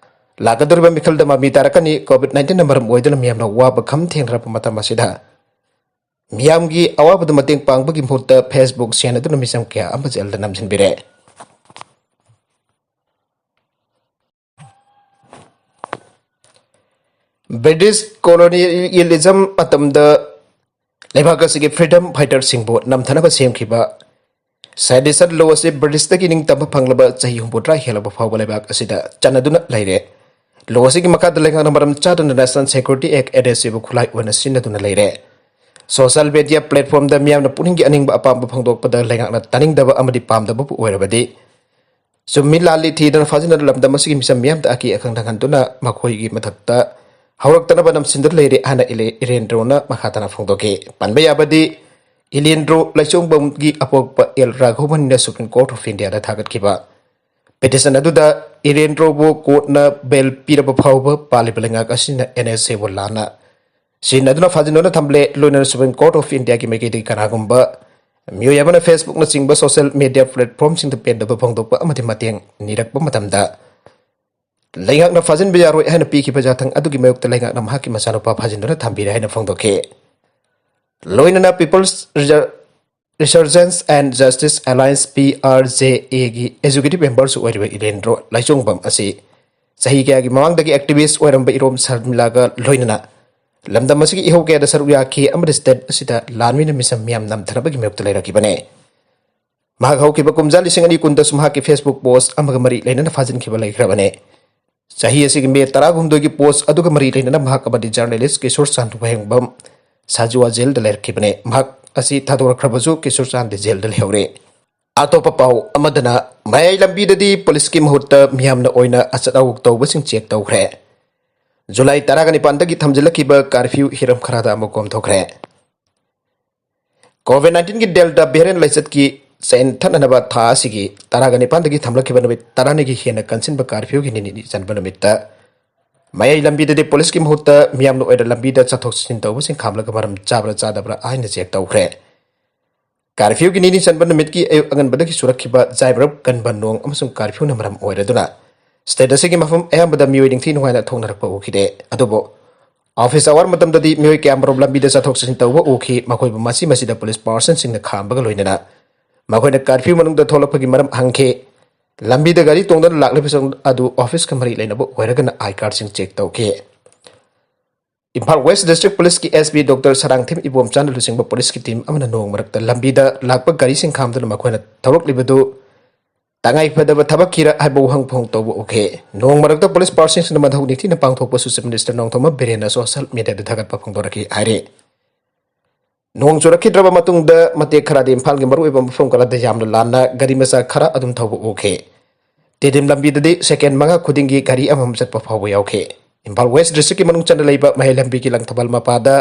ꯂꯥꯛꯀꯗꯧꯔꯤꯕ ꯃꯤꯈꯜꯗ ꯃꯃꯤ ꯇꯥꯔꯛꯀꯅꯤ꯫ ꯀꯣꯚꯤꯗ ꯅꯥꯏꯟꯇꯤꯟꯅ ꯃꯔꯝ ꯑꯣꯏꯗꯨꯅ ꯃꯤꯌꯥꯝꯅ ꯑꯋꯥꯕ ꯈꯝ ꯊꯦꯡꯅꯔꯛꯄ ꯃꯇꯝ ꯑꯁꯤꯗ ꯃꯤꯌꯥꯝꯒꯤ ꯑꯋꯥꯕꯗ ꯃꯇꯦꯡ ꯄꯥꯡꯕꯒꯤ ꯃꯍꯨꯠꯇ Facebook ꯁꯦꯟꯅꯗꯨꯅ ꯃꯤꯆꯝ ꯀꯌꯥ ꯑꯃ ꯖꯦꯜꯗ ꯅꯝꯁꯤꯟꯕꯤꯔꯦ꯫ ꯕ꯭ꯔꯤꯇꯤꯁ ꯀꯣꯂꯣꯅꯤꯌꯦꯂꯤꯖꯝ ꯃꯇꯝꯗ ꯂꯩꯕꯥꯛ ꯑꯁꯤꯒꯤ ꯐ꯭ꯔꯤꯗꯝ ꯐꯥꯏꯇꯔꯁꯤꯡꯕꯨ ꯅꯝꯊꯅꯕ ꯁꯦꯝꯈꯤꯕ ꯁꯦꯗꯤꯁꯟ ꯂꯣ ꯑꯁꯤ ꯕ꯭ꯔꯤꯇꯤꯁꯇꯒꯤ ꯅꯤꯡꯇꯝꯕ ꯐꯪꯂꯕ ꯆꯍꯤ ꯍꯨꯝꯐꯨꯇꯔꯥ ꯍꯦꯜꯂꯕ ꯐꯥꯎꯕ ꯂꯩꯕꯥꯛ ꯑꯁꯤꯗ ꯆꯠꯅꯗꯨꯅ ꯂꯩꯔꯦ꯫ ꯂꯣ ꯑꯁꯤꯒꯤ ꯃꯈꯥꯗ ꯂꯩꯉꯥꯛꯅ ꯃꯔꯝ ꯆꯥꯗꯅ National Security Act, NSA ꯕꯨ ꯈꯨꯠꯂꯥꯏ ꯑꯣꯏꯅ ꯁꯤꯖꯤꯟꯅꯗꯨꯅ ꯂꯩꯔꯦ꯫ ꯁꯣꯁꯤꯌꯦꯜ ꯃꯤꯗꯤꯌꯥ ꯄ꯭ꯂꯦꯠꯐꯣꯝꯗ ꯃꯤꯌꯥꯝꯅ ꯄꯨꯛꯅꯤꯡꯒꯤ ꯑꯅꯤꯡꯕ ꯑꯄꯥꯝꯕ ꯐꯣꯡꯗꯣꯛꯄꯗ ꯂꯩꯉꯥꯛꯅ ꯇꯥꯅꯤꯡꯗꯕ ꯑꯃꯗꯤ ꯄꯥꯝꯗꯕꯕꯨ ꯑꯣꯏꯔꯕꯗꯤ ꯆꯨꯝꯃꯤ ꯂꯥꯜꯂꯤ ꯊꯤꯗꯅ ꯐꯥꯖꯤꯟꯗꯨꯅ ꯂꯝꯗꯝ ꯑꯁꯤꯒꯤ ꯃꯤꯆꯝ ꯃꯤꯌꯥꯝꯗ ꯑꯀꯤ ꯑꯈꯪ ꯅꯪꯍꯟꯗꯨꯅ ꯃꯈꯣꯏꯒꯤ ꯃꯊꯛꯇ ꯍꯧꯔꯛꯇꯅꯕ ꯅꯝꯁꯤꯟꯗꯨꯅ ꯂꯩꯔꯦ ꯍꯥꯏꯅ ꯏꯂꯦ-, ꯏꯔꯦꯟꯗ꯭ꯔꯣꯅ ꯃꯈꯥ ꯇꯥꯅ ꯐꯣꯡꯗꯣꯛꯈꯤ꯫ ꯄꯟꯕ ꯌꯥꯕꯗꯤ, ꯏꯂꯦꯟꯗ꯭ꯔꯣ ꯂꯩꯆꯣꯡꯕꯝꯒꯤ ꯑꯄꯣꯛꯄ ꯑꯦꯜ ꯔꯥꯘꯕꯟꯅ Supreme Court of India ꯗ ꯊꯥꯒꯠꯈꯤꯕ ꯄꯤꯇꯤꯁꯟ ꯑꯗꯨꯗ ꯏꯔꯦꯟꯗ꯭ꯔꯣꯕꯨ ꯀꯣꯔꯠꯅ ꯕꯦꯜ ꯄꯤꯔꯕ ꯐꯥꯎꯕ ꯄꯥꯜꯂꯤꯕ ꯂꯩꯉꯥꯛ ꯑꯁꯤꯅ NSA ꯕꯨ ꯂꯥꯟꯅ ꯁꯤꯖꯤꯟꯅꯗꯨꯅ ꯐꯥꯖꯤꯟꯗꯨꯅ ꯊꯝꯂꯦ꯫ ꯂꯣꯏꯅꯅ Supreme Court of India ꯒꯤ ꯃꯥꯏꯀꯩꯗꯒꯤ ꯀꯅꯥꯒꯨꯝꯕ ꯃꯤꯑꯣꯏ ꯑꯃꯅ Facebook ꯅꯆꯤꯡꯕ ꯁꯣꯁꯤꯌꯦꯜ ꯃꯤꯗꯤꯌꯥ ꯄ꯭ꯂꯦꯠꯐꯣꯔꯝꯁꯤꯡꯗ ꯄꯦꯟꯗꯕ ꯐꯣꯡꯗꯣꯛꯄ ꯑꯃꯗꯤ ꯃꯇꯦꯡ ꯅꯤꯔꯛꯄ ꯃꯇꯝꯗ ꯂꯩꯉꯥꯛꯅ ꯐꯥꯖꯤꯟꯕ ꯌꯥꯔꯣꯏ ꯍꯥꯏꯅ ꯄꯤꯈꯤꯕ ꯌꯥꯊꯪ ꯑꯗꯨꯒꯤ ꯃꯥꯌꯣꯛꯇ ꯂꯩꯉꯥꯛꯅ ꯃꯍꯥꯛꯀꯤ ꯃꯆꯥꯅꯨꯄꯥ ꯐꯥꯖꯤꯟꯗꯨꯅ ꯊꯝꯕꯤꯔꯦ ꯍꯥꯏꯅ ꯐꯣꯡꯗꯣꯛꯈꯤ꯫ ꯂꯣꯏꯅꯅ People's Reser-, Resurgence and Justice Alliance, P R J A ꯒꯤ executive member ꯁꯨ ꯑꯣꯏꯔꯤꯕ ꯏꯔꯦꯟꯗ꯭ꯔꯣ ꯂꯥꯏꯆꯣꯡꯕꯝ ꯑꯁꯤ ꯆꯍꯤ ꯀꯌꯥꯒꯤ ꯃꯃꯥꯡꯗꯒꯤ activist ꯑꯣꯏꯔꯝꯕ ꯏꯔꯣꯝ ꯁꯔꯃꯤꯂꯥꯒ ꯂꯣꯏꯅꯅ ꯂꯝꯗꯝ ꯑꯁꯤꯒꯤ ꯏꯍꯧ ꯀꯌꯥꯗ ꯁꯔꯨꯛ ꯌꯥꯈꯤ ꯑꯃꯗꯤ state ꯑꯁꯤꯗ ꯂꯥꯟꯃꯤꯅ ꯃꯤꯆꯝ ꯃꯤꯌꯥꯝ ꯅꯝꯊꯅꯕꯒꯤ ꯃꯥꯌꯣꯛꯇ ꯂꯩꯔꯛꯈꯤꯕꯅꯤ꯫ ꯃꯍꯥꯛ ꯍꯧꯈꯤꯕ ꯀꯨꯝꯖꯥ ꯂꯤꯁꯤꯡ ꯑꯅꯤ ꯀꯨꯟꯗꯁꯨ ꯃꯍꯥꯛꯀꯤ Facebook post ꯑꯃꯒ ꯃꯔꯤ ꯂꯩꯅꯅ ꯐꯥꯖꯤꯟꯈꯤꯕ ꯂꯩꯈ꯭ꯔꯕꯅꯤ꯫ ꯆꯍꯤ ꯑꯁꯤꯒꯤ ꯃꯦ ꯇꯔꯥꯍꯨꯝꯗꯣꯏꯒꯤ post ꯑꯗꯨꯒ ꯃꯔꯤ ꯂꯩꯅꯅ ꯃꯍꯥꯛ ꯑꯃꯗꯤ journalist ꯀꯤꯁꯣꯔ ꯆꯥꯟꯗ ꯋꯥꯍꯦꯡꯕꯝ ꯁꯥꯖꯨꯋꯥ ꯖꯦꯜꯗ ꯂꯩꯔꯛꯈꯤꯕꯅꯤ꯫ ꯃꯍꯥꯛ ꯑꯁꯤ ꯊꯥꯗꯣꯔꯛꯈ꯭ꯔꯕꯁꯨ ꯀꯤꯁꯣꯔ ꯆꯥꯟꯗ ꯖꯦꯜꯗ ꯂꯩꯍꯧꯔꯤ꯫ ꯑꯇꯣꯞꯄ ꯄꯥꯎ ꯑꯃꯗꯅ, ꯃꯌꯥꯏ ꯂꯝꯕꯤꯗꯗꯤ ꯄꯨꯂꯤꯁꯀꯤ ꯃꯍꯨꯠꯇ ꯃꯤꯌꯥꯝꯅ ꯑꯣꯏꯅ ꯑꯆꯠ ꯑꯋꯣꯛ ꯇꯧꯕꯁꯤꯡ check ꯇꯧꯈ꯭ꯔꯦ꯫ ꯖꯨꯂꯥꯏ ꯇꯔꯥꯒ ꯅꯤꯄꯥꯟꯗꯒꯤ ꯊꯝꯖꯤꯜꯂꯛꯈꯤꯕ curfew ꯍꯤꯔꯝ ꯈꯔꯗ ꯑꯃꯨꯛ ꯀꯣꯝꯊꯣꯛꯈ꯭ꯔꯦ꯫ ꯀꯣꯚꯤꯗ ꯅꯥꯏꯟꯇꯤꯟꯒꯤ Delta variant ꯂꯥꯏꯆꯠꯀꯤ ꯆꯦꯟ ꯊꯠꯅꯅꯕ ꯊꯥ ꯑꯁꯤꯒꯤ ꯇꯔꯥꯒ ꯅꯤꯄꯥꯟꯗꯒꯤ ꯊꯝꯂꯛꯈꯤꯕ ꯅꯨꯃꯤꯠ ꯇꯔꯥꯅꯤꯒꯤ ꯍꯦꯟꯅ ꯀꯟꯁꯤꯟꯕ curfew ꯒꯤ ꯅꯤꯅꯤ ꯆꯟꯕ ꯅꯨꯃꯤꯠꯇ ꯃꯌꯥꯏ ꯂꯝꯕꯤꯗꯗꯤ ꯄꯨꯂꯤꯁꯀꯤ ꯃꯍꯨꯠꯇ ꯃꯤꯌꯥꯝꯅ ꯑꯣꯏꯅ ꯂꯝꯕꯤꯗ ꯆꯠꯊꯣꯛ ꯆꯠꯁꯤꯟ ꯇꯧꯕꯁꯤꯡ ꯈꯥꯝꯂꯒ ꯃꯔꯝ ꯆꯥꯕ꯭ꯔꯥ ꯆꯥꯗꯕ꯭ꯔꯥ ꯍꯥꯏꯅ check ꯇꯧꯈ꯭ꯔꯦ꯫ Curfew ꯒꯤ ꯅꯤꯅꯤ ꯆꯟꯕ ꯅꯨꯃꯤꯠꯀꯤ ꯑꯌꯨꯛ ꯑꯉꯟꯕꯗꯒꯤ ꯆꯨꯔꯛꯈꯤꯕ ꯖꯥꯏꯕꯔꯞ ꯀꯟꯕ ꯅꯣꯡ ꯑꯃꯁꯨꯡ curfew ꯅ ꯃꯔꯝ ꯑꯣꯏꯔꯗꯨꯅ ꯁ꯭ꯇꯦꯠ ꯑꯁꯤꯒꯤ ꯃꯐꯝ ꯑꯌꯥꯝꯕꯗ ꯃꯤꯑꯣꯏ ꯅꯤꯡꯊꯤ ꯅꯨꯡꯉꯥꯏꯅ ꯊꯣꯛꯅꯔꯛꯄ ꯎꯈꯤꯗꯦ꯫ ꯑꯗꯨꯕꯨ ꯑꯣꯐꯤꯁ ꯑꯋꯥꯔ ꯃꯇꯝꯗꯗꯤ ꯃꯤꯑꯣꯏ ꯀꯌꯥꯃꯔꯨꯝ ꯂꯝꯕꯤꯗ ꯆꯠꯊꯣꯛ ꯆꯠꯁꯤꯟ ꯇꯧꯕ ꯎꯈꯤ꯫ ꯃꯈꯣꯏꯕꯨ ꯃꯁꯤ ꯃꯁꯤꯗ ꯄꯨꯂꯤꯁ ꯄꯥꯔꯁꯟꯁꯤꯡꯅ ꯈꯥꯝꯕꯒ ꯂꯣꯏꯅꯅ ꯃꯈꯣꯏꯅ ꯀꯥꯔꯐ꯭ꯌꯨ ꯃꯅꯨꯡꯗ ꯊꯣꯛꯂꯛꯄꯒꯤ ꯃꯔꯝ ꯍꯪꯈꯤ꯫ ꯂꯝꯕꯤꯗ ꯒꯥꯔꯤ ꯇꯣꯡꯗꯨꯅ ꯂꯥꯛꯂꯤꯕꯁꯤꯡ ꯑꯗꯨ ꯑꯣꯐꯤꯁꯀ ꯃꯔꯤ ꯂꯩꯅꯕ ꯑꯣꯏꯔꯒꯅ ꯑꯥꯏ ꯀꯥꯔꯗꯁꯤꯡ ꯆꯦꯛ ꯇꯧꯈꯤ꯫ ꯏꯝꯐꯥꯜ ꯋꯦꯁ ꯗꯤꯁꯇ꯭ꯔꯤꯛ ꯄꯨꯂꯤꯁꯀꯤ ꯑꯦꯁ ꯄꯤ ꯗꯣꯛꯇꯔ ꯁꯔꯥꯡꯊꯦꯝ ꯏꯕꯣꯝꯆꯥꯅ ꯂꯨꯆꯤꯡꯕ ꯄꯨꯂꯤꯁꯀꯤ ꯇꯤꯝ ꯑꯃꯅ ꯅꯣꯡ ꯃꯔꯛꯇ ꯂꯝꯕꯤꯗ ꯂꯥꯛꯄ ꯒꯥꯔꯤꯁꯤꯡ ꯈꯥꯝꯗꯨꯅ ꯃꯈꯣꯏꯅ ꯊꯧꯔꯛꯂꯤꯕꯗꯨ ꯇꯉꯥꯏ ꯐꯗꯕ ꯊꯕꯛꯀꯤꯔ ꯍꯥꯏꯕ ꯋꯥꯍꯪ ꯐꯣꯡ ꯇꯧꯕ ꯎꯈꯤ꯫ ꯅꯣꯡ ꯃꯔꯛꯇ ꯄꯨꯂꯤꯁ ꯄꯥꯔꯁꯟꯁꯤꯡꯅ ꯃꯊꯧ ꯅꯤꯡꯊꯤꯅ ꯄꯥꯡꯊꯣꯛꯄꯁꯨ ꯆꯤꯐ ꯃꯤꯅꯤꯁꯇꯔ ꯅꯣꯡꯊꯣꯝꯕꯝ ꯕꯤꯔꯦꯟꯅ ꯁꯣꯁꯤꯌꯦꯜ ꯃꯤꯗꯤꯌꯥꯗ ꯊꯥꯒꯠꯄ ꯐꯣꯡꯗꯣꯔꯛꯈꯤ ꯍꯥꯏꯔꯤ꯫ ꯅꯣꯡ ꯆꯨꯔꯛꯈꯤꯗ꯭ꯔꯕ ꯃꯇꯨꯡꯗ ꯃꯇꯦꯛ ꯈꯔꯗꯤ ꯏꯝꯐꯥꯜꯒꯤ ꯃꯔꯨꯑꯣꯏꯕ ꯃꯐꯝ ꯈꯔꯗ ꯌꯥꯝꯅ ꯂꯥꯟꯅ ꯒꯥꯔꯤ ꯃꯆꯥ ꯈꯔ ꯑꯗꯨꯝ ꯊꯧꯕ ꯎꯈꯤ꯫ ꯇꯤꯗꯤꯝ ꯂꯝꯕꯤꯗꯗꯤ ꯁꯦꯀꯦꯟ ꯃꯉꯥ ꯈꯨꯗꯤꯡꯒꯤ ꯒꯥꯔꯤ ꯑꯃꯃꯝ ꯆꯠꯄ ꯐꯥꯎꯕ ꯌꯥꯎꯈꯤ꯫ ꯏꯝꯐꯥꯜ ꯋꯦꯁ ꯗꯤꯁꯇ꯭ꯔꯤꯛꯀꯤ ꯃꯅꯨꯡ ꯆꯟꯅ ꯂꯩꯕ ꯃꯍꯩ ꯂꯝꯕꯤꯒꯤ ꯂꯪꯊꯕꯥꯜ ꯃꯄꯥꯗ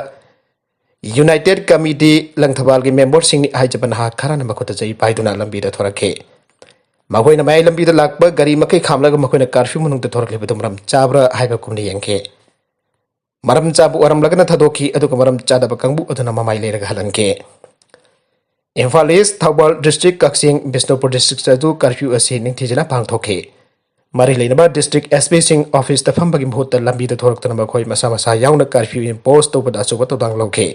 ꯌꯨꯅꯥꯏꯇꯦꯗ ꯀꯃꯤꯇꯤ ꯂꯪꯊꯕꯥꯜꯒꯤ ꯃꯦꯝꯕꯔꯁꯤꯡꯅꯤ ꯍꯥꯏꯖꯕ ꯅꯍꯥ ꯈꯔꯅ ꯃꯈꯨꯠꯇ ꯆꯩ ꯄꯥꯏꯗꯨꯅ ꯂꯝꯕꯤꯗ ꯊꯣꯔꯛꯈꯤ꯫ ꯃꯈꯣꯏꯅ ꯃꯌꯥꯏ ꯂꯝꯕꯤꯗ ꯂꯥꯛꯄ ꯒꯥꯔꯤ ꯃꯈꯩ ꯈꯥꯝꯂꯒ ꯃꯈꯣꯏꯅ ꯀꯥꯔꯐ꯭ꯌꯨ ꯃꯅꯨꯡꯗ ꯊꯣꯔꯛꯂꯤꯕꯗꯨ ꯃꯔꯝ ꯆꯥꯕ꯭ꯔꯥ ꯍꯥꯏꯕ ꯀꯨꯝꯅ ꯌꯦꯡꯈꯤ꯫ ꯃꯔꯝ ꯆꯥꯕ ꯑꯣꯏꯔꯝꯂꯒꯅ ꯊꯥꯗꯣꯛꯈꯤ, ꯑꯗꯨꯒ ꯃꯔꯝ ꯆꯥꯗꯕ ꯀꯥꯡꯕꯨ ꯑꯗꯨꯅ ꯃꯃꯥꯏ ꯂꯩꯔꯒ ꯍꯜꯍꯟꯈꯤ꯫ ꯏꯝꯐꯥꯜ ꯏꯁ, ꯊꯧꯕꯥꯜ ꯗꯤꯁꯇ꯭ꯔꯤꯛ, ꯀꯛꯆꯤꯡ, ꯕꯤꯁꯅꯨꯄꯨꯔ ꯗꯤꯁꯇ꯭ꯔꯤꯛꯇꯁꯨ ꯀꯥꯔꯐ꯭ꯌꯨ ꯑꯁꯤ ꯅꯤꯡꯊꯤꯖꯅ ꯄꯥꯡꯊꯣꯛꯈꯤ꯫ ꯃꯔꯤ ꯂꯩꯅꯕ ꯗꯤꯁꯇ꯭ꯔꯤꯛ ꯑꯦꯁ ꯄꯤꯁꯤꯡ ꯑꯣꯐꯤꯁꯇ ꯐꯝꯕꯒꯤ ꯃꯍꯨꯠꯇ ꯂꯝꯕꯤꯗ ꯊꯣꯔꯛꯇꯨꯅ ꯃꯈꯣꯏ ꯃꯁꯥ ꯃꯁꯥ ꯌꯥꯎꯅ ꯀꯥꯔꯐ꯭ꯌꯨ ꯏꯝꯄꯣꯁ ꯇꯧꯕꯗ ꯑꯆꯧꯕ ꯊꯧꯗꯥꯡ ꯂꯧꯈꯤ꯫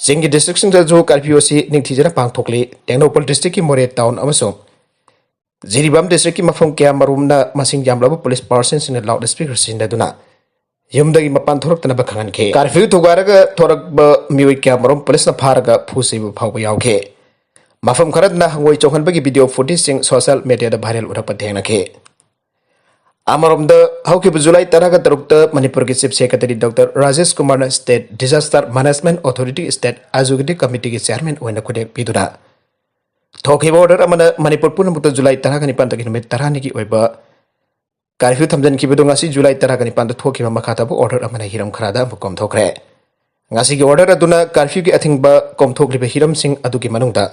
ꯆꯤꯡꯒꯤ ꯗꯤꯁꯇ꯭ꯔꯤꯛꯁꯤꯡꯗꯁꯨ ꯀꯥꯔꯐ꯭ꯌꯨ ꯑꯁꯤ ꯅꯤꯡꯊꯤꯖꯅ ꯄꯥꯡꯊꯣꯛꯂꯤ꯫ ꯇꯦꯡꯅꯧꯄꯜ ꯗꯤꯁꯇ꯭ꯔꯤꯛꯀꯤ ꯃꯣꯔꯦ ꯇꯥꯎꯟ ꯑꯃꯁꯨꯡ ꯖꯤꯔꯤꯕꯥꯝ ꯗꯤꯁꯇ꯭ꯔꯤꯛꯀꯤ ꯃꯐꯝ ꯀꯌꯥ ꯃꯔꯨꯝꯅ ꯃꯁꯤꯡ ꯌꯥꯝꯂꯕ ꯄꯨꯂꯤꯁ ꯄꯥꯔꯁꯟꯁꯤꯡꯅ ꯂꯥꯎꯗ ꯁ꯭ꯄꯤꯀꯔ ꯁꯤꯖꯤꯟꯅꯗꯨꯅ ꯌꯨꯝꯗꯒꯤ ꯃꯄꯥꯟ ꯊꯣꯔꯛꯇꯅꯕ ꯈꯪꯍꯟꯈꯤ꯫ ꯀꯥꯔꯐ꯭ꯌꯨ ꯊꯨꯒꯥꯏꯔꯒ ꯊꯣꯔꯛꯄ ꯃꯤꯑꯣꯏ ꯀꯌꯥ ꯃꯔꯨꯝ ꯄꯨꯂꯤꯁꯅ ꯐꯥꯔꯒ ꯐꯨ ꯆꯩꯕ ꯐꯥꯎꯕ ꯌꯥꯎꯈꯤ꯫ ꯃꯐꯝ ꯈꯔꯗꯅ ꯍꯪꯒꯣꯏ ꯆꯣꯡꯍꯟꯕꯒꯤ ꯚꯤꯗꯤꯑꯣ ꯐꯨꯇꯦꯖꯁꯤꯡ ꯁꯣꯁꯤꯌꯦꯜ ꯃꯤꯗꯤꯌꯥꯗ ꯚꯥꯏꯔꯦꯜ ꯑꯣꯏꯔꯛꯄ ꯊꯦꯡꯅꯈꯤ꯫ ꯑꯃꯔꯣꯝꯗ, ꯍꯧꯈꯤꯕ ꯖꯨꯂꯥꯏ ꯇꯔꯥꯒ ꯇꯔꯨꯛꯇ ꯃꯅꯤꯄꯨꯔꯒꯤ ꯆꯤꯐ ꯁꯦꯀ꯭ꯔꯦꯇꯔꯤ ꯗꯣꯛꯇꯔ ꯔꯥꯖꯦꯁ ꯀꯨꯃꯥꯔꯅ state disaster management authority state executive ꯀꯃꯤꯇꯤꯒꯤ ꯆꯦꯌꯔꯃꯦꯟ ꯑꯣꯏꯅ ꯈꯨꯗꯦꯛ ꯄꯤꯗꯨꯅ ꯊꯣꯛꯈꯤꯕ ꯑꯣꯔꯗꯔ ꯑꯃꯅ ꯃꯅꯤꯄꯨꯔ ꯄꯨꯝꯅꯃꯛꯇ ꯖꯨꯂꯥꯏ ꯇꯔꯥꯒ ꯅꯤꯄꯥꯟꯗꯒꯤ ꯅꯨꯃꯤꯠ ꯇꯔꯥꯅꯤꯒꯤ ꯑꯣꯏꯕ ꯀꯥꯔꯐ꯭ꯌꯨ ꯊꯝꯖꯤꯟꯈꯤꯕꯗꯨ ꯉꯁꯤ ꯖꯨꯂꯥꯏ ꯇꯔꯥꯒ ꯅꯤꯄꯥꯟꯗ ꯊꯣꯛꯈꯤꯕ ꯃꯈꯥ ꯇꯥꯕ ꯑꯣꯔꯗꯔ ꯑꯃꯅ ꯍꯤꯔꯝ ꯈꯔꯗ ꯑꯃꯨꯛ ꯀꯣꯝꯊꯣꯛꯈ꯭ꯔꯦ꯫ ꯉꯁꯤꯒꯤ ꯑꯣꯔꯗꯔ ꯑꯗꯨꯅ ꯀꯥꯔꯐ꯭ꯌꯨꯒꯤ ꯑꯊꯤꯡꯕ ꯀꯣꯝꯊꯣꯛꯂꯤꯕ ꯍꯤꯔꯝꯁꯤꯡ ꯑꯗꯨꯒꯤ ꯃꯅꯨꯡꯗ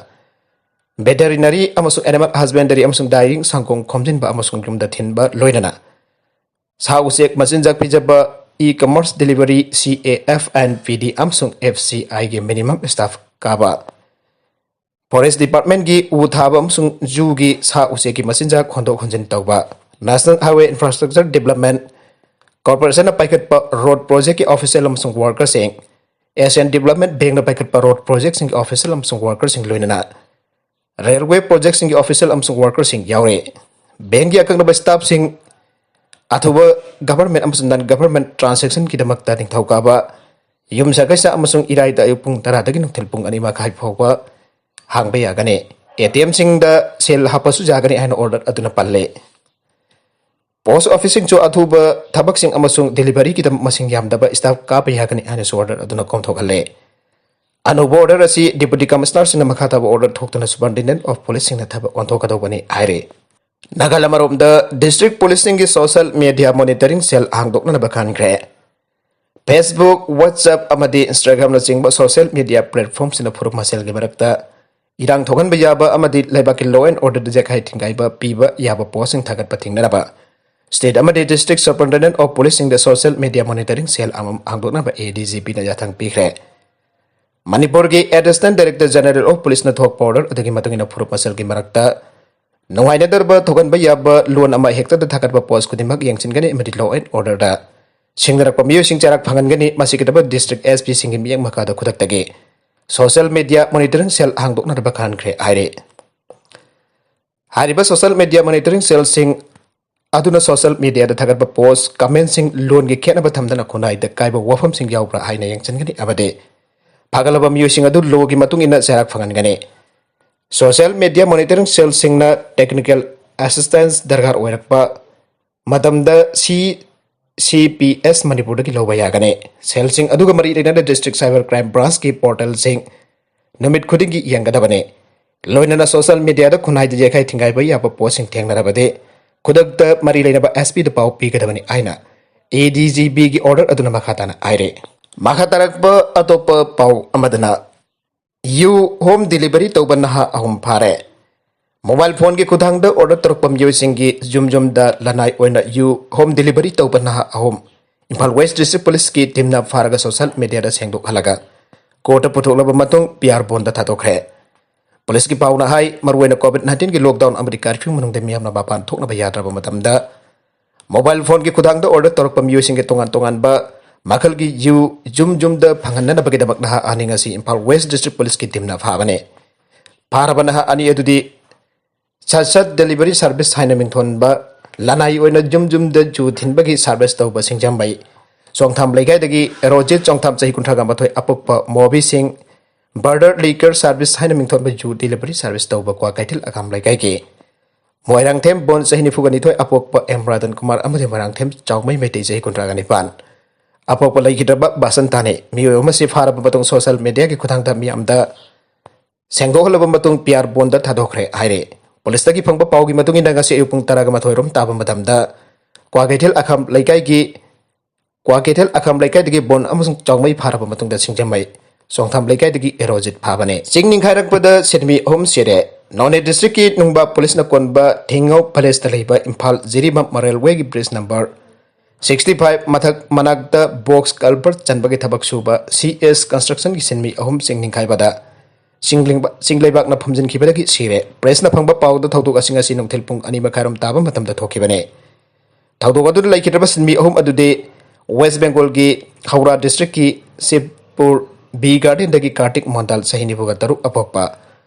ꯚꯦꯇꯦꯔꯤꯅꯔꯤ ꯑꯃꯁꯨꯡ ꯑꯦꯅꯤꯃꯦꯜ ꯍꯁꯕꯦꯟꯗꯔꯤ ꯑꯃꯁꯨꯡ ꯗꯥꯏꯔꯤꯡ ꯁꯪꯒꯣꯝ ꯈꯣꯝꯖꯤꯟꯕ ꯑꯃꯁꯨꯡ ꯌꯨꯝꯗ ꯊꯤꯟꯕ, ꯂꯣꯏꯅꯅ ꯁꯥ ꯎꯆꯦꯛ ꯃꯆꯤꯟꯖꯥꯛ ꯄꯤꯖꯕ, ꯏ ꯀꯃꯔꯁ ꯗꯦꯂꯤꯚꯔꯤ, ꯁꯤ ꯑꯦ ꯑꯦꯐ ꯑꯦꯟ ꯄꯤ ꯗꯤ ꯑꯃꯁꯨꯡ ꯑꯦꯐ ꯁꯤ ꯑꯥꯏꯒꯤ ꯃꯤꯅꯤꯃꯝ ꯁ꯭ꯇꯥꯐ ꯀꯥꯕ, ꯐꯣꯔꯦꯁ꯭ꯠ ꯗꯤꯄꯥꯔꯠꯃꯦꯟꯠꯀꯤ ꯎ ꯊꯥꯕ ꯑꯃꯁꯨꯡ ꯖꯨꯒꯤ ꯁꯥ ꯎꯆꯦꯛꯀꯤ ꯃꯆꯤꯟꯖꯥꯛ ꯍꯣꯟꯗꯣꯛ ꯍꯣꯟꯖꯤꯟ ꯇꯧꯕ, National Highway Infrastructure Development Corporationꯅ ꯄꯥꯏꯈꯠꯄ ꯔꯣꯗ ꯄ꯭ꯔꯣꯖꯦꯛꯀꯤ ꯑꯣꯐꯤꯁꯤꯌꯦꯜ ꯑꯃꯁꯨꯡ ꯋꯥꯔꯀꯔꯁꯤꯡ, Asian Development Bankꯅ ꯄꯥꯏꯈꯠꯄ ꯔꯣꯗ ꯄ꯭ꯔꯣꯖꯦꯛꯁꯤꯡꯒꯤ ꯑꯣꯐꯤꯁꯤꯌꯦꯜ ꯑꯃꯁꯨꯡ ꯋꯥꯔꯀꯔꯁꯤꯡ, ꯂꯣꯏꯅꯅ ꯔꯦꯜꯋꯦ ꯄ꯭ꯔꯣꯖꯦꯛꯁꯤꯡꯒꯤ ꯑꯣꯐꯤꯁꯤꯌꯦꯜ ꯑꯃꯁꯨꯡ ꯋꯥꯔꯀꯔꯁꯤꯡ ꯌꯥꯎꯔꯤ꯫ ꯕꯦꯡꯒꯤ ꯑꯀꯛꯅꯕ ꯁ꯭ꯇꯥꯐꯁꯤꯡ ꯑꯊꯨꯕ ꯒꯚꯔꯟꯃꯦꯟꯠ ꯑꯃꯁꯨꯡ ꯅꯟ ꯒꯚꯔꯟꯃꯦꯟꯠ ꯇ꯭ꯔꯥꯟꯖꯦꯛꯁꯟꯒꯤꯗꯃꯛꯇ ꯅꯤꯡꯊꯧꯀꯥꯕ ꯌꯨꯝꯁꯀꯩꯁ ꯑꯃꯁꯨꯡ ꯏꯔꯥꯏꯗ ꯑꯌꯨꯛ ꯄꯨꯡ ꯇꯔꯥꯗꯒꯤ ꯅꯨꯡꯊꯤꯜ ꯄꯨꯡ ꯑꯅꯤ ꯃꯈꯥꯏ ꯐꯥꯎꯕ ꯍꯥꯡꯕ ꯌꯥꯒꯅꯤ꯫ ꯑꯦ ꯇꯤ ꯑꯦꯝꯁꯤꯡꯗ ꯁꯦꯜ ꯍꯥꯞꯄꯁꯨ ꯌꯥꯒꯅꯤ ꯍꯥꯏꯅ ꯑꯣꯔꯗꯔ ꯑꯗꯨꯅ ꯄꯜꯂꯤ꯫ ꯄꯣꯁꯠ ꯑꯣꯐꯤꯁꯁꯤꯡꯁꯨ ꯑꯊꯨꯕ ꯊꯕꯛꯁꯤꯡ ꯑꯃꯁꯨꯡ ꯗꯦꯂꯤꯚꯔꯤꯒꯤꯗꯃꯛ ꯃꯁꯤꯡ ꯌꯥꯝꯗꯕ ꯁ꯭ꯇꯥꯐ ꯀꯥꯞꯄ ꯌꯥꯒꯅꯤ ꯍꯥꯏꯅꯁꯨ ꯑꯣꯔꯗꯔ ꯑꯗꯨꯅ ꯐꯣꯡꯗꯣꯛꯍꯜꯂꯦ꯫ ꯑꯅꯧꯕ ꯑꯣꯔꯗꯔ ꯑꯁꯤ ꯗꯤꯄꯨꯇꯤ ꯀꯃꯤꯁꯅꯔꯁꯤꯡꯅ ꯃꯈꯥ ꯇꯥꯕ ꯑꯣꯔꯗꯔ ꯊꯣꯛꯇꯨꯅ ꯁꯨꯄꯔꯤꯟꯇꯦꯟꯗꯦꯟꯠ ꯑꯣꯐ ꯄꯨꯂꯤꯁꯁꯤꯡꯅ ꯊꯕꯛ ꯑꯣꯟꯊꯣꯛꯀꯗꯧꯕꯅꯤ ꯍꯥꯏꯔꯤ꯫ ꯅꯥꯒꯥꯂꯦꯟ ꯑꯃꯔꯣꯝꯗ ꯗꯤꯁꯇ꯭ꯔꯤꯛ ꯄꯨꯂꯤꯁꯁꯤꯡꯒꯤ ꯁꯣꯁꯤꯌꯦꯜ ꯃꯤꯗꯤꯌꯥ ꯃꯣꯅꯤꯇꯔꯤꯡ ꯁꯦꯜ ꯍꯥꯡꯗꯣꯛꯅꯅꯕ ꯈꯟꯈ꯭ꯔꯦ꯫ Facebook, WhatsApp ꯑꯃꯗꯤ Instagramꯅꯆꯤꯡꯕ ꯁꯣꯁꯤꯌꯦꯜ ꯃꯤꯗꯤꯌꯥ ꯄ꯭ꯂꯦꯠꯐꯣꯔꯝꯁꯤꯡꯅ ꯐꯨꯔꯨꯞ ꯃꯁꯦꯜꯒꯤ ꯃꯔꯛꯇ ꯏꯔꯥꯡ ꯊꯣꯛꯍꯟꯕ ꯌꯥꯕ ꯑꯃꯗꯤ ꯂꯩꯕꯥꯛꯀꯤ law and order ꯌꯥꯈꯥꯏ ꯊꯤꯡꯒꯥꯏꯕ ꯄꯤꯕ ꯌꯥꯕ ꯄꯣꯁꯁꯤꯡ ꯊꯥꯒꯠꯄ ꯊꯤꯡꯅꯅꯕ ꯁ꯭ꯇꯦꯠ ꯑꯃꯗꯤ ꯗꯤꯁꯇ꯭ꯔꯤꯛ ꯁꯨꯄꯔꯤꯟꯇꯦꯟꯗꯦꯟꯠ ꯑꯣꯐ ꯄꯨꯂꯤꯁꯁꯤꯡꯗ ꯁꯣꯁꯤꯌꯦꯜ ꯃꯤꯗꯤꯌꯥ ꯃꯣꯅꯤꯇꯔꯤꯡ ꯁꯦꯜ ꯑꯃꯃꯝ ꯍꯥꯡꯗꯣꯛꯅꯕ ꯑꯦ ꯗꯤ ꯖꯤ ꯄꯤꯅ ꯌꯥꯊꯪ ꯄꯤꯈ꯭ꯔꯦ꯫ ꯃꯅꯤꯄꯨꯔꯒꯤ ꯑꯦꯗꯤꯁꯅꯦꯜ ꯗꯥꯏꯔꯦꯛꯇꯔ ꯖꯦꯅꯔꯦꯜ ꯑꯣꯐ ꯄꯨꯂꯤꯁꯅ ꯊꯣꯛꯄ ꯑꯣꯔꯗꯔ ꯑꯗꯨꯒꯤ ꯃꯇꯨꯡ ꯏꯟꯅ ꯐꯨꯔꯨꯞ ꯃꯁꯦꯜꯒꯤ ꯃꯔꯛꯇ ꯅꯨꯡꯉꯥꯏꯅꯗꯕ ꯊꯣꯛꯍꯟꯕ ꯌꯥꯕ ꯂꯣꯟ ꯑꯃ ꯍꯦꯛꯇꯗ ꯊꯥꯒꯠꯄ ꯄꯣꯁ ꯈꯨꯗꯤꯡꯃꯛ ꯌꯦꯡꯁꯤꯟꯒꯅꯤ ꯑꯃꯗꯤ law and orderꯗ ꯁꯤꯡꯅꯔꯛꯄ ꯃꯤꯑꯣꯏꯁꯤꯡ ꯆꯩꯔꯥꯛ ꯐꯪꯍꯟꯒꯅꯤ꯫ ꯃꯁꯤꯒꯤꯗꯃꯛ ꯗꯤꯁꯇ꯭ꯔꯤꯛ ꯑꯦꯁ ꯄꯤꯁꯤꯡꯒꯤ ꯃꯤꯠꯌꯦꯡ ꯃꯈꯥꯗ ꯈꯨꯗꯛꯇꯒꯤ ꯁꯣꯁꯤꯌꯦꯜ ꯃꯤꯗꯤꯌꯥ ꯃꯣꯅꯤꯇꯔꯤꯡ ꯁꯦꯜ ꯍꯥꯡꯗꯣꯛꯅꯅꯕ ꯈꯟꯈ꯭ꯔꯦ ꯍꯥꯏꯔꯤ꯫ ꯍꯥꯏꯔꯤꯕ ꯁꯣꯁꯤꯌꯦꯜ ꯃꯤꯗꯤꯌꯥ ꯃꯣꯅꯤꯇꯔꯤꯡ ꯁꯦꯜꯁꯤꯡ ꯑꯗꯨꯅ ꯁꯣꯁꯤꯌꯦꯜ ꯃꯤꯗꯤꯌꯥꯗ ꯊꯥꯒꯠꯄ ꯄꯣꯁ, ꯀꯃꯦꯟꯁꯤꯡ ꯂꯣꯟꯒꯤ ꯈꯦꯠꯅꯕ ꯊꯝꯗꯅ ꯈꯨꯟꯅꯥꯏꯗ ꯀꯥꯏꯕ ꯋꯥꯐꯝꯁꯤꯡ ꯌꯥꯎꯕ꯭ꯔꯥ ꯍꯥꯏꯅ ꯌꯦꯡꯁꯤꯟꯒꯅꯤ ꯑꯃꯗꯤ ꯐꯥꯒꯠꯂꯕ ꯃꯤꯑꯣꯏꯁꯤꯡ ꯑꯗꯨ ꯂꯣꯒꯤ ꯃꯇꯨꯡ ꯏꯟꯅ ꯆꯩꯔꯥꯛ ꯐꯪꯍꯟꯒꯅꯤ꯫ ꯁꯣꯁꯤꯌꯦꯜ ꯃꯤꯗꯤꯌꯥ ꯃꯣꯅꯤꯇꯔꯤꯡ ꯁꯦꯜꯁꯤꯡꯅ ꯇꯦꯛꯅꯤꯀꯦꯜ ꯑꯦꯁꯤꯁꯇꯦꯟꯁ ꯗꯔꯀꯥꯔ ꯑꯣꯏꯔꯛꯄ ꯃꯇꯝꯗ ꯁꯤ ꯁꯤ ꯄꯤ ꯑꯦꯁ ꯃꯅꯤꯄꯨꯔꯗꯒꯤ ꯂꯧꯕ ꯌꯥꯒꯅꯤ꯫ ꯁꯦꯜꯁꯤꯡ ꯑꯗꯨꯒ ꯃꯔꯤ ꯂꯩꯅꯅ ꯗꯤꯁꯇ꯭ꯔꯤꯛ ꯁꯥꯏꯕꯔ ꯀ꯭ꯔꯥꯏꯝ ꯕ꯭ꯔꯥꯟꯁꯀꯤ ꯄꯣꯔꯇꯦꯜꯁꯤꯡ ꯅꯨꯃꯤꯠ ꯈꯨꯗꯤꯡꯒꯤ ꯌꯦꯡꯒꯗꯕꯅꯤ꯫ ꯂꯣꯏꯅꯅ ꯁꯣꯁꯤꯌꯦꯜ ꯃꯤꯗꯤꯌꯥꯗ ꯈꯨꯟꯅꯥꯏꯗ ꯌꯥꯈꯥꯏ ꯊꯤꯡꯒꯥꯏꯕ ꯌꯥꯕ ꯄꯣꯁꯁꯤꯡ ꯊꯦꯡꯅꯔꯕꯗꯤ ꯈꯨꯗꯛꯇ ꯃꯔꯤ ꯂꯩꯅꯕ ꯑꯦꯁ ꯄꯤꯗ ꯄꯥꯎ ꯄꯤꯒꯗꯕꯅꯤ ꯍꯥꯏꯅ ꯑꯦ ꯗꯤ ꯖꯤ ꯕꯤꯒꯤ ꯑꯣꯔꯗꯔ ꯑꯗꯨꯅ ꯃꯈꯥ ꯇꯥꯅ ꯍꯥꯏꯔꯤ꯫ ꯃꯈꯥ ꯇꯥꯔꯛꯄ ꯑꯇꯣꯞꯄ ꯄꯥꯎ ꯑꯃꯗꯅ ꯌꯨ ꯍꯣꯝ ꯗꯤꯂꯤꯚꯔꯤ ꯇꯧꯕ ꯅꯍꯥ ꯑꯍꯨꯝ ꯐꯥꯔꯦ꯫ ꯃꯣꯕꯥꯏꯜ ꯐꯣꯟꯒꯤ ꯈꯨꯠꯊꯥꯡꯗ ꯑꯣꯔꯗꯔ ꯇꯧꯔꯛꯄ ꯃꯤꯑꯣꯏꯁꯤꯡꯒꯤ ꯌꯨꯝ ꯌꯨꯝꯗ ꯂꯅꯥꯏ ꯑꯣꯏꯅ ꯌꯨ ꯍꯣꯝ ꯗꯤꯂꯤꯚꯔꯤ ꯇꯧꯕ ꯅꯍꯥ ꯑꯍꯨꯝ ꯏꯝꯐꯥꯜ ꯋꯦꯁ ꯗꯤꯁꯇ꯭ꯔꯤꯛ ꯄꯨꯂꯤꯁꯀꯤ ꯇꯤꯝꯅ ꯐꯥꯔꯒ ꯁꯣꯁꯤꯌꯦꯜ ꯃꯤꯗꯤꯌꯥꯗ ꯁꯦꯡꯗꯣꯛꯍꯜꯂꯒ ꯀꯣꯔꯠꯇ ꯄꯨꯊꯣꯛꯂꯕ ꯃꯇꯨꯡ ꯄꯤ ꯑꯥꯔ ꯕꯣꯟꯗ ꯊꯥꯗꯣꯛꯈ꯭ꯔꯦ꯫ ꯄꯨꯂꯤꯁꯀꯤ ꯄꯥꯎꯅ ꯍꯥꯏ, ꯃꯔꯨꯑꯣꯏꯅ COVID nineteen ꯒꯤ lockdown ꯑꯃꯗꯤ curfew ꯃꯅꯨꯡꯗ ꯃꯤꯌꯥꯝꯅ ꯃꯄꯥꯟ ꯊꯣꯛꯅꯕ ꯌꯥꯗ꯭ꯔꯕ ꯃꯇꯝꯗ mobile phone ꯒꯤ ꯈꯨꯊꯥꯡꯗ order ꯇꯧꯔꯛꯄ ꯃꯤꯑꯣꯏꯁꯤꯡꯒꯤ ꯇꯣꯉꯥꯟ ꯇꯣꯉꯥꯟꯕ ꯃꯈꯜꯒꯤ ꯌꯨ ꯌꯨꯝ ꯌꯨꯝꯗ ꯐꯪꯍꯟꯅꯅꯕꯒꯤꯗꯃꯛ ꯅꯍꯥ ꯑꯅꯤ ꯉꯁꯤ ꯏꯝꯐꯥꯜ West District Police ꯀꯤ team ꯅ ꯐꯥꯕꯅꯤ꯫ ꯐꯥꯔꯕ ꯅꯍꯥ ꯑꯅꯤ ꯑꯗꯨꯗꯤ ꯁꯠ ꯁꯠ delivery service ꯍꯥꯏꯅ ꯃꯤꯡꯊꯣꯟꯕ ꯂꯅꯥꯏ ꯑꯣꯏꯅ ꯌꯨꯝ ꯌꯨꯝꯗ ꯌꯨ ꯊꯤꯟꯕꯒꯤ service ꯇꯧꯕ ꯁꯤꯡꯖꯃꯩ ꯆꯣꯡꯊꯥꯝ ꯂꯩꯀꯥꯏꯗꯒꯤ ꯔꯣꯖꯤꯠ ꯆꯣꯡꯊꯥꯝ, ꯆꯍꯤ ꯀꯨꯟꯊ꯭ꯔꯥ ꯃꯥꯊꯣꯏ, ꯑꯄꯣꯛꯄ ꯃꯣꯕꯤ ꯁꯤꯡ, Brother Liquor Service ꯍꯥꯏꯅ ꯃꯤꯡꯊꯣꯟꯕ ꯌꯨ delivery service ꯇꯧꯕ ꯀ꯭ꯋꯥꯀꯩꯊꯦꯜ ꯑꯈꯥꯝ ꯂꯩꯀꯥꯏꯒꯤ ꯃꯣꯏꯔꯥꯡꯊꯦꯝ ꯕꯣꯟ, ꯆꯍꯤ ꯅꯤꯐꯨꯒ ꯅꯤꯊꯣꯏ, ꯑꯄꯣꯛꯄ ꯑꯦꯝ ꯔꯇꯟ ꯀꯨꯃꯥꯔ ꯑꯃꯗꯤ ꯃꯣꯏꯔꯥꯡꯊꯦꯝ ꯆꯥꯎꯃꯩ ꯃꯩꯇꯩ, ꯆꯍꯤ ꯀꯨꯟꯊ꯭ꯔꯥꯒ ꯅꯤꯄꯥꯟ꯫ ꯑꯄꯣꯛꯄ ꯂꯩꯈꯤꯗ꯭ꯔꯕ ꯕꯥꯁꯟꯇꯥꯅꯤ꯫ ꯃꯤꯑꯣꯏ ꯑꯃꯁꯤ ꯐꯥꯔꯕ ꯃꯇꯨꯡ social media ꯒꯤ ꯈꯨꯠꯊꯥꯡꯗ ꯃꯤꯌꯥꯝꯗ ꯁꯦꯡꯗꯣꯛꯍꯜꯂꯕ ꯃꯇꯨꯡ ꯄꯤꯌꯥꯔ ꯕꯣꯟꯗ ꯊꯥꯗꯣꯛꯈ꯭ꯔꯦ ꯍꯥꯏꯔꯦ꯫ ꯄꯨꯂꯤꯁꯇꯒꯤ ꯐꯪꯕ ꯄꯥꯎꯒꯤ ꯃꯇꯨꯡ ꯏꯟꯅ ꯉꯁꯤ ꯑꯌꯨꯛ ꯄꯨꯡ ꯇꯔꯥꯒ ꯃꯥꯊꯣꯏ ꯔꯣꯝ ꯇꯥꯕ ꯃꯇꯝꯗ ꯀ꯭ꯋꯥꯀꯩꯊꯦꯜ ꯑꯈꯥꯝ ꯂꯩꯀꯥꯏꯒꯤ, ꯀ꯭ꯋꯥꯀꯩꯊꯦꯜ ꯑꯈꯥꯝ ꯂꯩꯀꯥꯏꯗꯒꯤ ꯕꯣꯟ ꯑꯃꯁꯨꯡ ꯆꯥꯎꯃꯩ ꯐꯥꯔꯕ ꯃꯇꯨꯡꯗ ꯁꯤꯡꯖꯃꯩ ꯆꯣꯡꯊꯥꯝ ꯂꯩꯀꯥꯏꯗꯒꯤ ꯑꯦꯔꯣꯖꯤꯠ ꯐꯥꯕꯅꯦ꯫ ꯆꯤꯡ ꯅꯤꯡꯈꯥꯏꯔꯛꯄꯗ ꯁꯤꯟꯃꯤ ꯑꯍꯨꯝ ꯁꯤꯔꯦ꯫ ꯅꯣꯅꯦ district ꯀꯤ ꯅꯨꯡꯕꯥ ꯄꯨꯂꯤꯁꯅ ꯀꯣꯟꯕ ꯊꯤꯡꯉꯧ village ꯇ ꯂꯩꯕ ꯏꯝꯐꯥꯜ ꯖꯤꯔꯤꯕꯥꯝ railway ꯒꯤ bridge number sixty five ꯃꯊꯛ ꯃꯅꯥꯛꯇ box culvert ꯆꯟꯕꯒꯤ ꯊꯕꯛ ꯁꯨꯕ ꯁꯤ ꯑꯦꯁ construction ꯒꯤ ꯁꯤꯟꯃꯤ ꯑꯍꯨꯝ ꯆꯤꯡ ꯅꯤꯡꯈꯥꯏꯕꯗ ꯆꯤꯡ ꯂꯤꯡꯕ-, ꯆꯤꯡ ꯂꯩꯕꯥꯛꯅ ꯐꯨꯝꯖꯤꯟꯈꯤꯕꯗꯒꯤ ꯁꯤꯔꯦ꯫ Press ꯅ ꯐꯪꯕ ꯄꯥꯎꯗ ꯊꯧꯗꯣꯛ ꯑꯁꯤ ꯉꯁꯤ ꯅꯨꯡꯊꯤꯜ ꯄꯨꯡ ꯑꯅꯤ ꯃꯈꯥꯏꯔꯣꯝ ꯇꯥꯕ ꯃꯇꯝꯗ ꯊꯣꯛꯈꯤꯕꯅꯦ꯫ ꯊꯧꯗꯣꯛ ꯑꯗꯨꯗ ꯂꯩꯈꯤꯗ꯭ꯔꯕ ꯁꯤꯟꯃꯤ ꯑꯍꯨꯝ ꯑꯗꯨꯗꯤ West Bengal ꯒꯤ ꯍꯧꯔꯥ district ꯀꯤ ꯁꯤꯕꯄꯨꯔ ꯕꯤ garden ꯗꯒꯤ ꯀꯥꯔꯇꯤꯛ ꯃꯣꯟꯗꯥꯜ, ꯆꯍꯤ ꯅꯤꯐꯨꯒ ꯇꯔꯨꯛ, ꯑꯄꯣꯛꯄ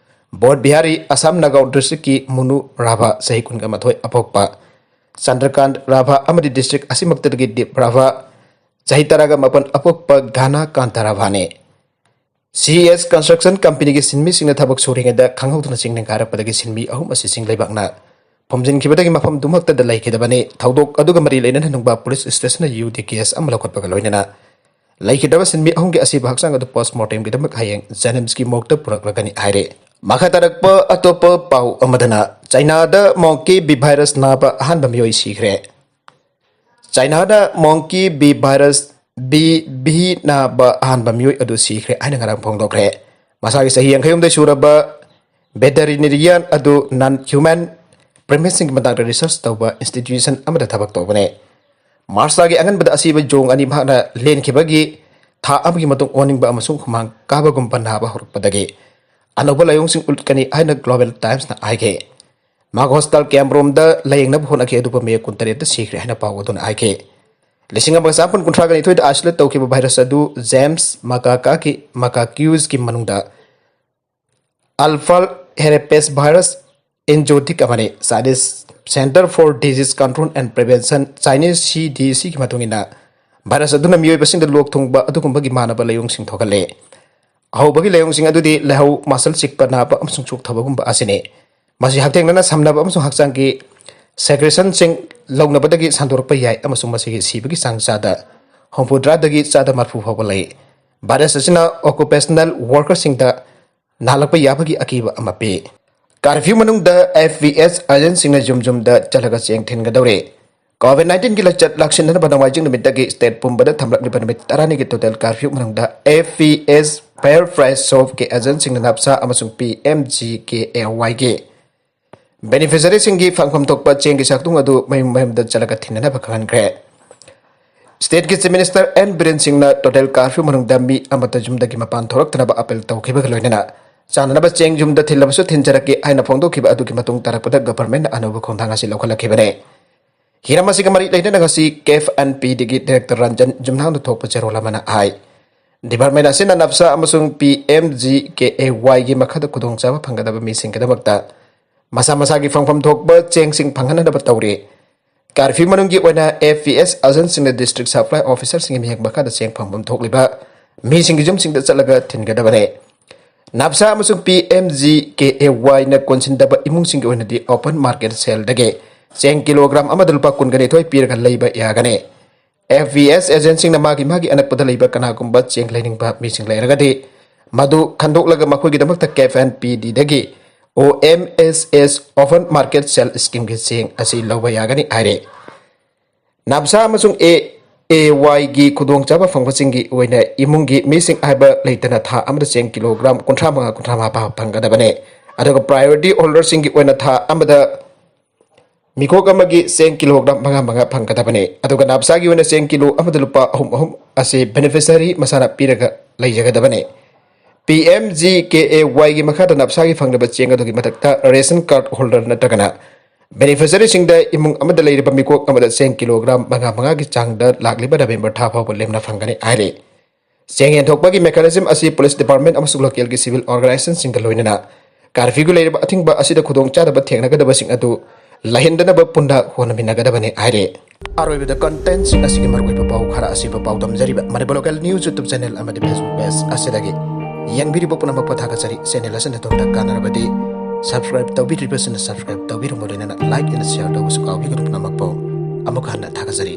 ꯕꯣꯙ ꯕꯤꯍꯥꯔꯤ, ꯑꯁꯥꯝ ꯅꯥꯒꯥꯎ district ꯀꯤ ꯃꯨꯅꯨ ꯔꯥꯚꯥ, ꯆꯍꯤ ꯀꯨꯟꯒ ꯃꯥꯊꯣꯏ, ꯑꯄꯣꯛꯄ ꯆꯟꯗ꯭ꯔꯀꯥꯟꯠ ꯔꯥꯚꯥ ꯑꯃꯗꯤ district ꯑꯁꯤꯃꯛꯇꯗꯒꯤ ꯗꯤꯞ ꯔꯥꯚꯥ, ꯆꯍꯤ ꯇꯔꯥꯒ ꯃꯥꯄꯟ, ꯑꯄꯣꯛꯄ ꯘꯥꯅꯥ ꯀꯥꯟꯇ ꯔꯥꯚꯥꯅꯤ꯫ ꯁꯤ ꯑꯦꯁ construction company ꯒꯤ ꯁꯤꯟꯃꯤꯁꯤꯡꯅ ꯊꯕꯛ ꯁꯨꯔꯤꯉꯩꯗ ꯈꯪꯍꯧꯗꯅ ꯆꯤꯡ ꯅꯤꯡꯈꯥꯏꯔꯛꯄꯗꯒꯤ ꯁꯤꯟꯃꯤ ꯑꯍꯨꯝ ꯑꯁꯤ ꯆꯤꯡ ꯂꯩꯕꯥꯛꯅ ꯐꯨꯝꯖꯤꯟꯈꯤꯕꯗꯒꯤ ꯃꯐꯝꯗꯨꯃꯛꯇꯗ ꯂꯩꯈꯤꯗꯕꯅꯤ꯫ ꯊꯧꯗꯣꯛ ꯑꯗꯨꯒ ꯃꯔꯤ ꯂꯩꯅꯅ ꯅꯨꯡꯕꯥ police station ꯅ ꯌꯨ ꯗꯤ case ꯑꯃ ꯂꯧꯈꯠꯄꯒ ꯂꯣꯏꯅꯅ ꯂꯩꯈꯤꯗ꯭ꯔꯕ ꯁꯤꯟꯃꯤ ꯑꯍꯨꯝꯒꯤ ꯑꯁꯤꯕ ꯍꯛꯆꯥꯡ ꯑꯗꯨ post mortem ꯒꯤꯗꯃꯛ ꯍꯌꯦꯡ JNIMS ꯀꯤ morgue ꯇ ꯄꯨꯔꯛꯂꯒꯅꯤ ꯍꯥꯏꯔꯦ꯫ ꯃꯈꯥ ꯇꯥꯔꯛꯄ ꯑꯇꯣꯞꯄ ꯄꯥꯎ ꯑꯃꯗꯅ ꯆꯥꯏꯅꯥꯗ monkey bee virus ꯅꯥꯕ ꯑꯍꯥꯟꯕ ꯃꯤꯑꯣꯏ ꯁꯤꯈ꯭ꯔꯦ꯫ ꯆꯥꯏꯅꯥꯗ monkey bee virus, B V ꯅꯥꯕ ꯑꯍꯥꯟꯕ ꯃꯤꯑꯣꯏ ꯑꯗꯨ ꯁꯤꯈ꯭ꯔꯦ ꯍꯥꯏꯅ ꯉꯔꯥꯡ ꯐꯣꯡꯗꯣꯛꯈ꯭ꯔꯦ꯫ ꯃꯁꯥꯒꯤ ꯆꯍꯤ ꯌꯥꯡꯈꯩ ꯍꯨꯝꯗꯣꯏ ꯁꯨꯔꯕ veterinarian ꯑꯗꯨ non human primates ꯁꯤꯡꯒꯤ ꯃꯇꯥꯡꯗ research ꯇꯧꯕ institution ꯑꯃꯗ ꯊꯕꯛ ꯇꯧꯕꯅꯦ꯫ March ꯊꯥꯒꯤ ꯑꯉꯟꯕꯗ ꯑꯁꯤꯕ ꯌꯣꯡ ꯑꯅꯤ ꯃꯍꯥꯛꯅ ꯂꯦꯟꯈꯤꯕꯒꯤ ꯊꯥ ꯑꯃꯒꯤ ꯃꯇꯨꯡ ꯑꯣꯅꯤꯡꯕ ꯑꯃꯁꯨꯡ ꯍꯨꯃꯥꯡ ꯀꯥꯕꯒꯨꯝꯕ ꯅꯥꯕ ꯍꯧꯔꯛꯄꯗꯒꯤ ꯑꯅꯧꯕ ꯂꯥꯏꯑꯣꯡꯁꯤꯡ ꯎꯠꯀꯅꯤ ꯍꯥꯏꯅ Global Timesꯅ ꯍꯥꯏꯈꯤ꯫ ꯃꯍꯥꯛ hospital camp ꯔꯣꯝꯗ ꯂꯥꯌꯦꯡꯅꯕ ꯍꯣꯠꯅꯈꯤ, ꯑꯗꯨꯕꯨ ꯃꯤꯑꯣꯏ ꯀꯨꯟꯇꯔꯦꯠꯇ ꯁꯤꯈ꯭ꯔꯦ ꯍꯥꯏꯅ ꯄꯥꯎ ꯑꯗꯨꯅ ꯍꯥꯏꯈꯤ꯫ ꯂꯤꯁꯤꯡ ꯑꯃꯒ ꯆꯥꯃꯥꯄꯟ ꯀꯨꯟꯊ꯭ꯔꯥꯒ ꯅꯤꯊꯣꯏꯗ isolate ꯇꯧꯈꯤꯕ virus ꯑꯗꯨ James macaque, macaqueꯀꯤ ꯃꯅꯨꯡꯗ Alpha herpes virus exotic ꯑꯃꯅꯤ꯫ Chinese Center for Disease Control and Prevention, Chinese C D Cꯒꯤ ꯃꯇꯨꯡ ꯏꯟꯅ, virus ꯑꯗꯨꯅ ꯃꯤꯑꯣꯏꯕꯁꯤꯡꯗ ꯂꯣꯛ ꯊꯨꯡꯕ ꯑꯗꯨꯒꯨꯝꯕꯒꯤ ꯃꯥꯟꯅꯕ ꯂꯥꯏꯑꯣꯡꯁꯤꯡ ꯊꯣꯛꯍꯜꯂꯤ꯫ ꯑꯍꯧꯕꯒꯤ ꯂꯥꯏꯑꯣꯡꯁꯤꯡ ꯑꯗꯨꯗꯤ ꯂꯥꯏꯍꯧ, ꯃꯁꯜ ꯆꯤꯛꯄ, ꯅꯥꯕ ꯑꯃꯁꯨꯡ ꯆꯣꯛꯊꯕꯒꯨꯝꯕ ꯑꯁꯤꯅꯤ꯫ ꯃꯁꯤ ꯍꯛꯊꯦꯡꯅꯅ ꯁꯝꯅꯕ ꯑꯃꯁꯨꯡ ꯍꯛꯆꯥꯡꯒꯤ secretionꯁꯤꯡ ꯂꯧꯅꯕꯗꯒꯤ ꯁꯟꯗꯣꯔꯛꯄ ꯌꯥꯏ, ꯑꯃꯁꯨꯡ ꯃꯁꯤꯒꯤ ꯁꯤꯕꯒꯤ ꯆꯥꯡ ꯆꯥꯗ ꯍꯨꯝꯐꯨꯇꯔꯥꯗꯒꯤ ꯆꯥꯗ ꯃꯔꯤꯐꯨ ꯐꯥꯎꯕ ꯂꯩ꯫ Virus ꯑꯁꯤꯅ occupational workerꯁꯤꯡꯗ ꯅꯥꯍꯜꯂꯛꯄ ꯌꯥꯕꯒꯤ ꯑꯀꯤꯕ ꯑꯃ ꯄꯤ꯫ Curfew ꯃꯅꯨꯡꯗ F V S agentꯁꯤꯡꯅ ꯌꯨꯝ ꯌꯨꯝꯗ ꯆꯠꯂꯒ ꯆꯦꯡ ꯊꯤꯟꯒꯗꯧꯔꯦ꯫ COVID nineteenꯒꯤ ꯂꯥꯏꯆꯠ ꯂꯥꯛꯁꯤꯟꯅꯅꯕ ꯅꯣꯡꯃꯥꯏꯖꯤꯡ ꯅꯨꯃꯤꯠꯇꯒꯤ state ꯄꯨꯝꯕꯗ ꯊꯝꯂꯛꯂꯤꯕ ꯅꯨꯃꯤꯠ ꯇꯔꯥꯅꯤꯒꯤ total curfew ꯃꯅꯨꯡꯗ F V S Fair Price Shopꯀꯤ agentꯁꯤꯡꯅ NAPSA ꯑꯃꯁꯨꯡ P M G K A Yꯒꯤ beneficiaryꯁꯤꯡꯒꯤ ꯐꯪꯐꯝ ꯊꯣꯛꯄ ꯆꯦꯡꯒꯤ ꯁꯛꯇꯨꯡ ꯑꯗꯨ ꯃꯌꯨꯝ ꯃꯌꯨꯝꯗ ꯆꯠꯂꯒ ꯊꯤꯟꯅꯅꯕ ꯈꯪꯍꯟꯈ꯭ꯔꯦ꯫ Stateꯀꯤ Chief Minister N ꯕꯤꯔꯦꯟ ꯁꯤꯡꯅ total curfew ꯃꯅꯨꯡꯗ ꯃꯤ ꯑꯃꯠꯇ ꯌꯨꯝꯗꯒꯤ ꯃꯄꯥꯟ ꯊꯣꯔꯛꯇꯅꯕ appeal ꯇꯧꯈꯤꯕꯒ ꯂꯣꯏꯅꯅ, ꯆꯥꯅꯅꯕ ꯆꯦꯡ ꯌꯨꯝꯗ ꯊꯤꯜꯂꯕꯁꯨ ꯊꯤꯟꯖꯔꯛꯀꯦ ꯍꯥꯏꯅ ꯐꯣꯡꯗꯣꯛꯈꯤꯕ ꯑꯗꯨꯒꯤ ꯃꯇꯨꯡ ꯇꯥꯔꯛꯄꯗ governmentꯅ ꯑꯅꯧꯕ ꯈꯣꯡꯊꯥꯡ ꯑꯁꯤ ꯂꯧꯈꯠꯂꯛꯈꯤꯕꯅꯤ꯫ ꯍꯤꯔꯝ ꯑꯁꯤꯒ ꯃꯔꯤ ꯂꯩꯅꯅ ꯉꯁꯤ CAFE and PDꯒꯤ director ꯔꯟꯖꯟ ꯖꯨꯝꯅꯥꯡꯗ ꯊꯣꯛꯄ ꯆꯦꯔꯣꯜ ꯑꯃꯅ ꯍꯥꯏ, department ꯑꯁꯤꯅ NAPSA ꯑꯃꯁꯨꯡ P M G K A Yꯒꯤ ꯃꯈꯥꯗ ꯈꯨꯗꯣꯡꯆꯥꯕ ꯐꯪꯒꯗꯕ ꯃꯤꯁꯤꯡꯒꯤꯗꯃꯛꯇ ꯃꯁꯥ ꯃꯁꯥꯒꯤ ꯐꯪꯐꯝ ꯊꯣꯛꯄ ꯆꯦꯡꯁꯤꯡ ꯐꯪꯍꯟꯅꯕ ꯇꯧꯔꯤ꯫ Curfew ꯃꯅꯨꯡꯒꯤ ꯑꯣꯏꯅ F V S agentꯁꯤꯡꯅ district supply officerꯁꯤꯡꯒꯤ ꯃꯤꯍꯦꯛ ꯃꯈꯥꯗ ꯆꯦꯡ ꯐꯪꯐꯝ ꯊꯣꯛꯂꯤꯕ ꯃꯤꯁꯤꯡꯒꯤ ꯌꯨꯝꯁꯤꯡꯗ ꯆꯠꯂꯒ ꯊꯤꯟꯒꯗꯕꯅꯤ꯫ NAPSA ꯑꯃꯁꯨꯡ P M G K A Yꯅ ꯀꯣꯟꯁꯤꯟꯗꯕ ꯏꯃꯨꯡꯁꯤꯡꯒꯤ ꯑꯣꯏꯅꯗꯤ open market saleꯗꯒꯤ ꯆꯦꯡ kilogram ꯑꯃꯗ ꯂꯨꯄꯥ ꯀꯨꯟꯒ ꯅꯤꯊꯣꯏ ꯄꯤꯔꯒ ꯂꯩꯕ ꯌꯥꯒꯅꯤ꯫ F V S agentꯁꯤꯡꯅ ꯃꯥꯒꯤ ꯃꯥꯒꯤ ꯑꯅꯛꯄꯗ ꯂꯩꯕ ꯀꯅꯥꯒꯨꯝꯕ ꯆꯦꯡ ꯂꯩꯅꯤꯡꯕ ꯃꯤꯁꯤꯡ ꯂꯩꯔꯒꯗꯤ, ꯃꯗꯨ ꯈꯟꯗꯣꯛꯂꯒ ꯃꯈꯣꯏꯒꯤꯗꯃꯛꯇ CAFE and PDꯗꯒꯤ O M S S Open Market Sale Schemeꯒꯤ ꯆꯦꯡ ꯑꯁꯤ ꯂꯧꯕ ꯌꯥꯒꯅꯤ ꯍꯥꯏꯔꯦ꯫ NAPSA ꯑꯃꯁꯨꯡ A A Yꯒꯤ ꯈꯨꯗꯣꯡꯆꯥꯕ ꯐꯪꯕꯁꯤꯡꯒꯤ ꯑꯣꯏꯅ ꯏꯃꯨꯡꯒꯤ ꯃꯤꯁꯤꯡ ꯍꯥꯏꯕ ꯂꯩꯇꯅ ꯊꯥ ꯑꯃꯗ ꯆꯦꯡ kilogram ꯀꯨꯟꯊ꯭ꯔꯥ ꯃꯉꯥ, ꯀꯨꯟꯊ꯭ꯔꯥ ꯃꯉꯥ ꯐꯪꯒꯗꯕꯅꯤ꯫ ꯑꯗꯨꯒ priority holderꯁꯤꯡꯒꯤ ꯑꯣꯏꯅ ꯊꯥ ꯑꯃꯗ ꯃꯤꯀꯣꯛ ꯑꯃꯒꯤ ꯆꯦꯡ kilogram ꯃꯉꯥ ꯃꯉꯥ ꯐꯪꯒꯗꯕꯅꯤ꯫ ꯑꯗꯨꯒ NAPSAꯒꯤ ꯑꯣꯏꯅ ꯆꯦꯡ kilo ꯑꯃꯗ ꯂꯨꯄꯥ ꯑꯍꯨꯝ ꯑꯍꯨꯝ ꯑꯁꯤ beneficiary ꯃꯁꯥꯅ ꯄꯤꯔꯒ ꯂꯩꯖꯒꯗꯕꯅꯤ꯫ P M G K A ꯋꯥꯏꯒꯤ ꯃꯈꯥꯗ ꯅꯞꯁꯥꯒꯤ ꯐꯪꯂꯕ ꯆꯦꯡ ꯑꯗꯨꯒꯤ ꯃꯊꯛꯇ ꯔꯦꯁꯟ ꯀꯥꯔꯗ ꯍꯣꯜꯗꯔ ꯅꯠꯇ꯭ꯔꯒꯅ ꯕꯦꯅꯤꯐꯤꯁꯔꯤꯁꯤꯡꯗ ꯏꯃꯨꯡ ꯑꯃꯗ ꯂꯩꯔꯤꯕ ꯃꯤꯀꯣꯛ ꯑꯃꯗ ꯆꯦꯡ ꯀꯤꯂꯣꯒ꯭ꯔꯥꯝ ꯃꯉꯥ ꯃꯉꯥꯒꯤ ꯆꯥꯡꯗ ꯂꯥꯛꯂꯤꯕ ꯅꯕꯦꯝꯕꯔ ꯊꯥ ꯐꯥꯎꯕ ꯂꯦꯝꯅ ꯐꯪꯒꯅꯤ ꯍꯥꯏꯔꯤ꯫ ꯆꯦꯡ ꯌꯦꯟꯊꯣꯛꯄꯒꯤ ꯃꯦꯀꯥꯅꯤꯖꯝ ꯑꯁꯤ ꯄꯨꯂꯤꯁ ꯗꯤꯄꯥꯔꯠꯃꯦꯟ ꯑꯃꯁꯨꯡ ꯂꯣꯀꯦꯜꯒꯤ ꯁꯤꯚꯤꯜ ꯑꯣꯔꯒꯅꯥꯏꯖꯦꯁꯟꯁꯤꯡꯒ ꯂꯣꯏꯅꯅ ꯀꯥꯔꯐ꯭ꯌꯨꯒꯤ ꯂꯩꯔꯤꯕ ꯑꯊꯤꯡꯕ ꯑꯁꯤꯗ ꯈꯨꯗꯣꯡꯆꯥꯗꯕ ꯊꯦꯡꯅꯒꯗꯕꯁꯤꯡ ꯑꯗꯨ ꯂꯩꯍꯟꯗꯅꯕ ꯄꯨꯟꯅ ꯍꯣꯠꯅꯃꯤꯟꯅꯒꯗꯕꯅꯤ ꯍꯥꯏꯔꯤ꯫ ꯑꯔꯣꯏꯕꯗ ꯀꯟꯇꯦꯟꯁꯤꯡ ꯑꯁꯤꯒꯤ ꯃꯔꯨꯑꯣꯏꯕ ꯄꯥꯎ ꯈꯔ ꯑꯁꯤꯕꯨ ꯄꯥꯎꯗꯝꯖꯔꯤꯕ Manipur local news YouTube channel ꯑꯃꯗꯤ ꯐꯦꯁꯕꯨꯛ ꯄꯦꯖ ꯑꯁꯤꯗꯒꯤ ꯌꯦꯡꯕꯤꯔꯤꯕ ꯄꯨꯝꯅꯃꯛꯄꯨ ꯊꯥꯒꯠꯆꯔꯤ꯫ ꯆꯦꯅꯦꯜ ꯑꯁꯤꯅ ꯑꯗꯣꯝꯗ ꯀꯥꯟꯅꯔꯕꯗꯤ ꯁꯕꯁꯀ꯭ꯔꯥꯏꯕ ꯇꯧꯕꯤꯗ꯭ꯔꯤꯕꯁꯤꯡꯅ ꯁꯕꯁꯀ꯭ꯔꯥꯏꯕ ꯇꯧꯕꯤꯔꯝꯕ ꯂꯣꯏꯅꯅ ꯂꯥꯏꯛ ꯑꯦꯟ ꯁꯤꯌꯥꯔ ꯇꯧꯕꯁꯨ ꯀꯥꯎꯕꯤꯒꯅꯨ꯫ ꯄꯨꯝꯅꯃꯛꯄꯨ ꯑꯃꯨꯛ ꯍꯟꯅ ꯊꯥꯒꯠꯆꯔꯤ꯫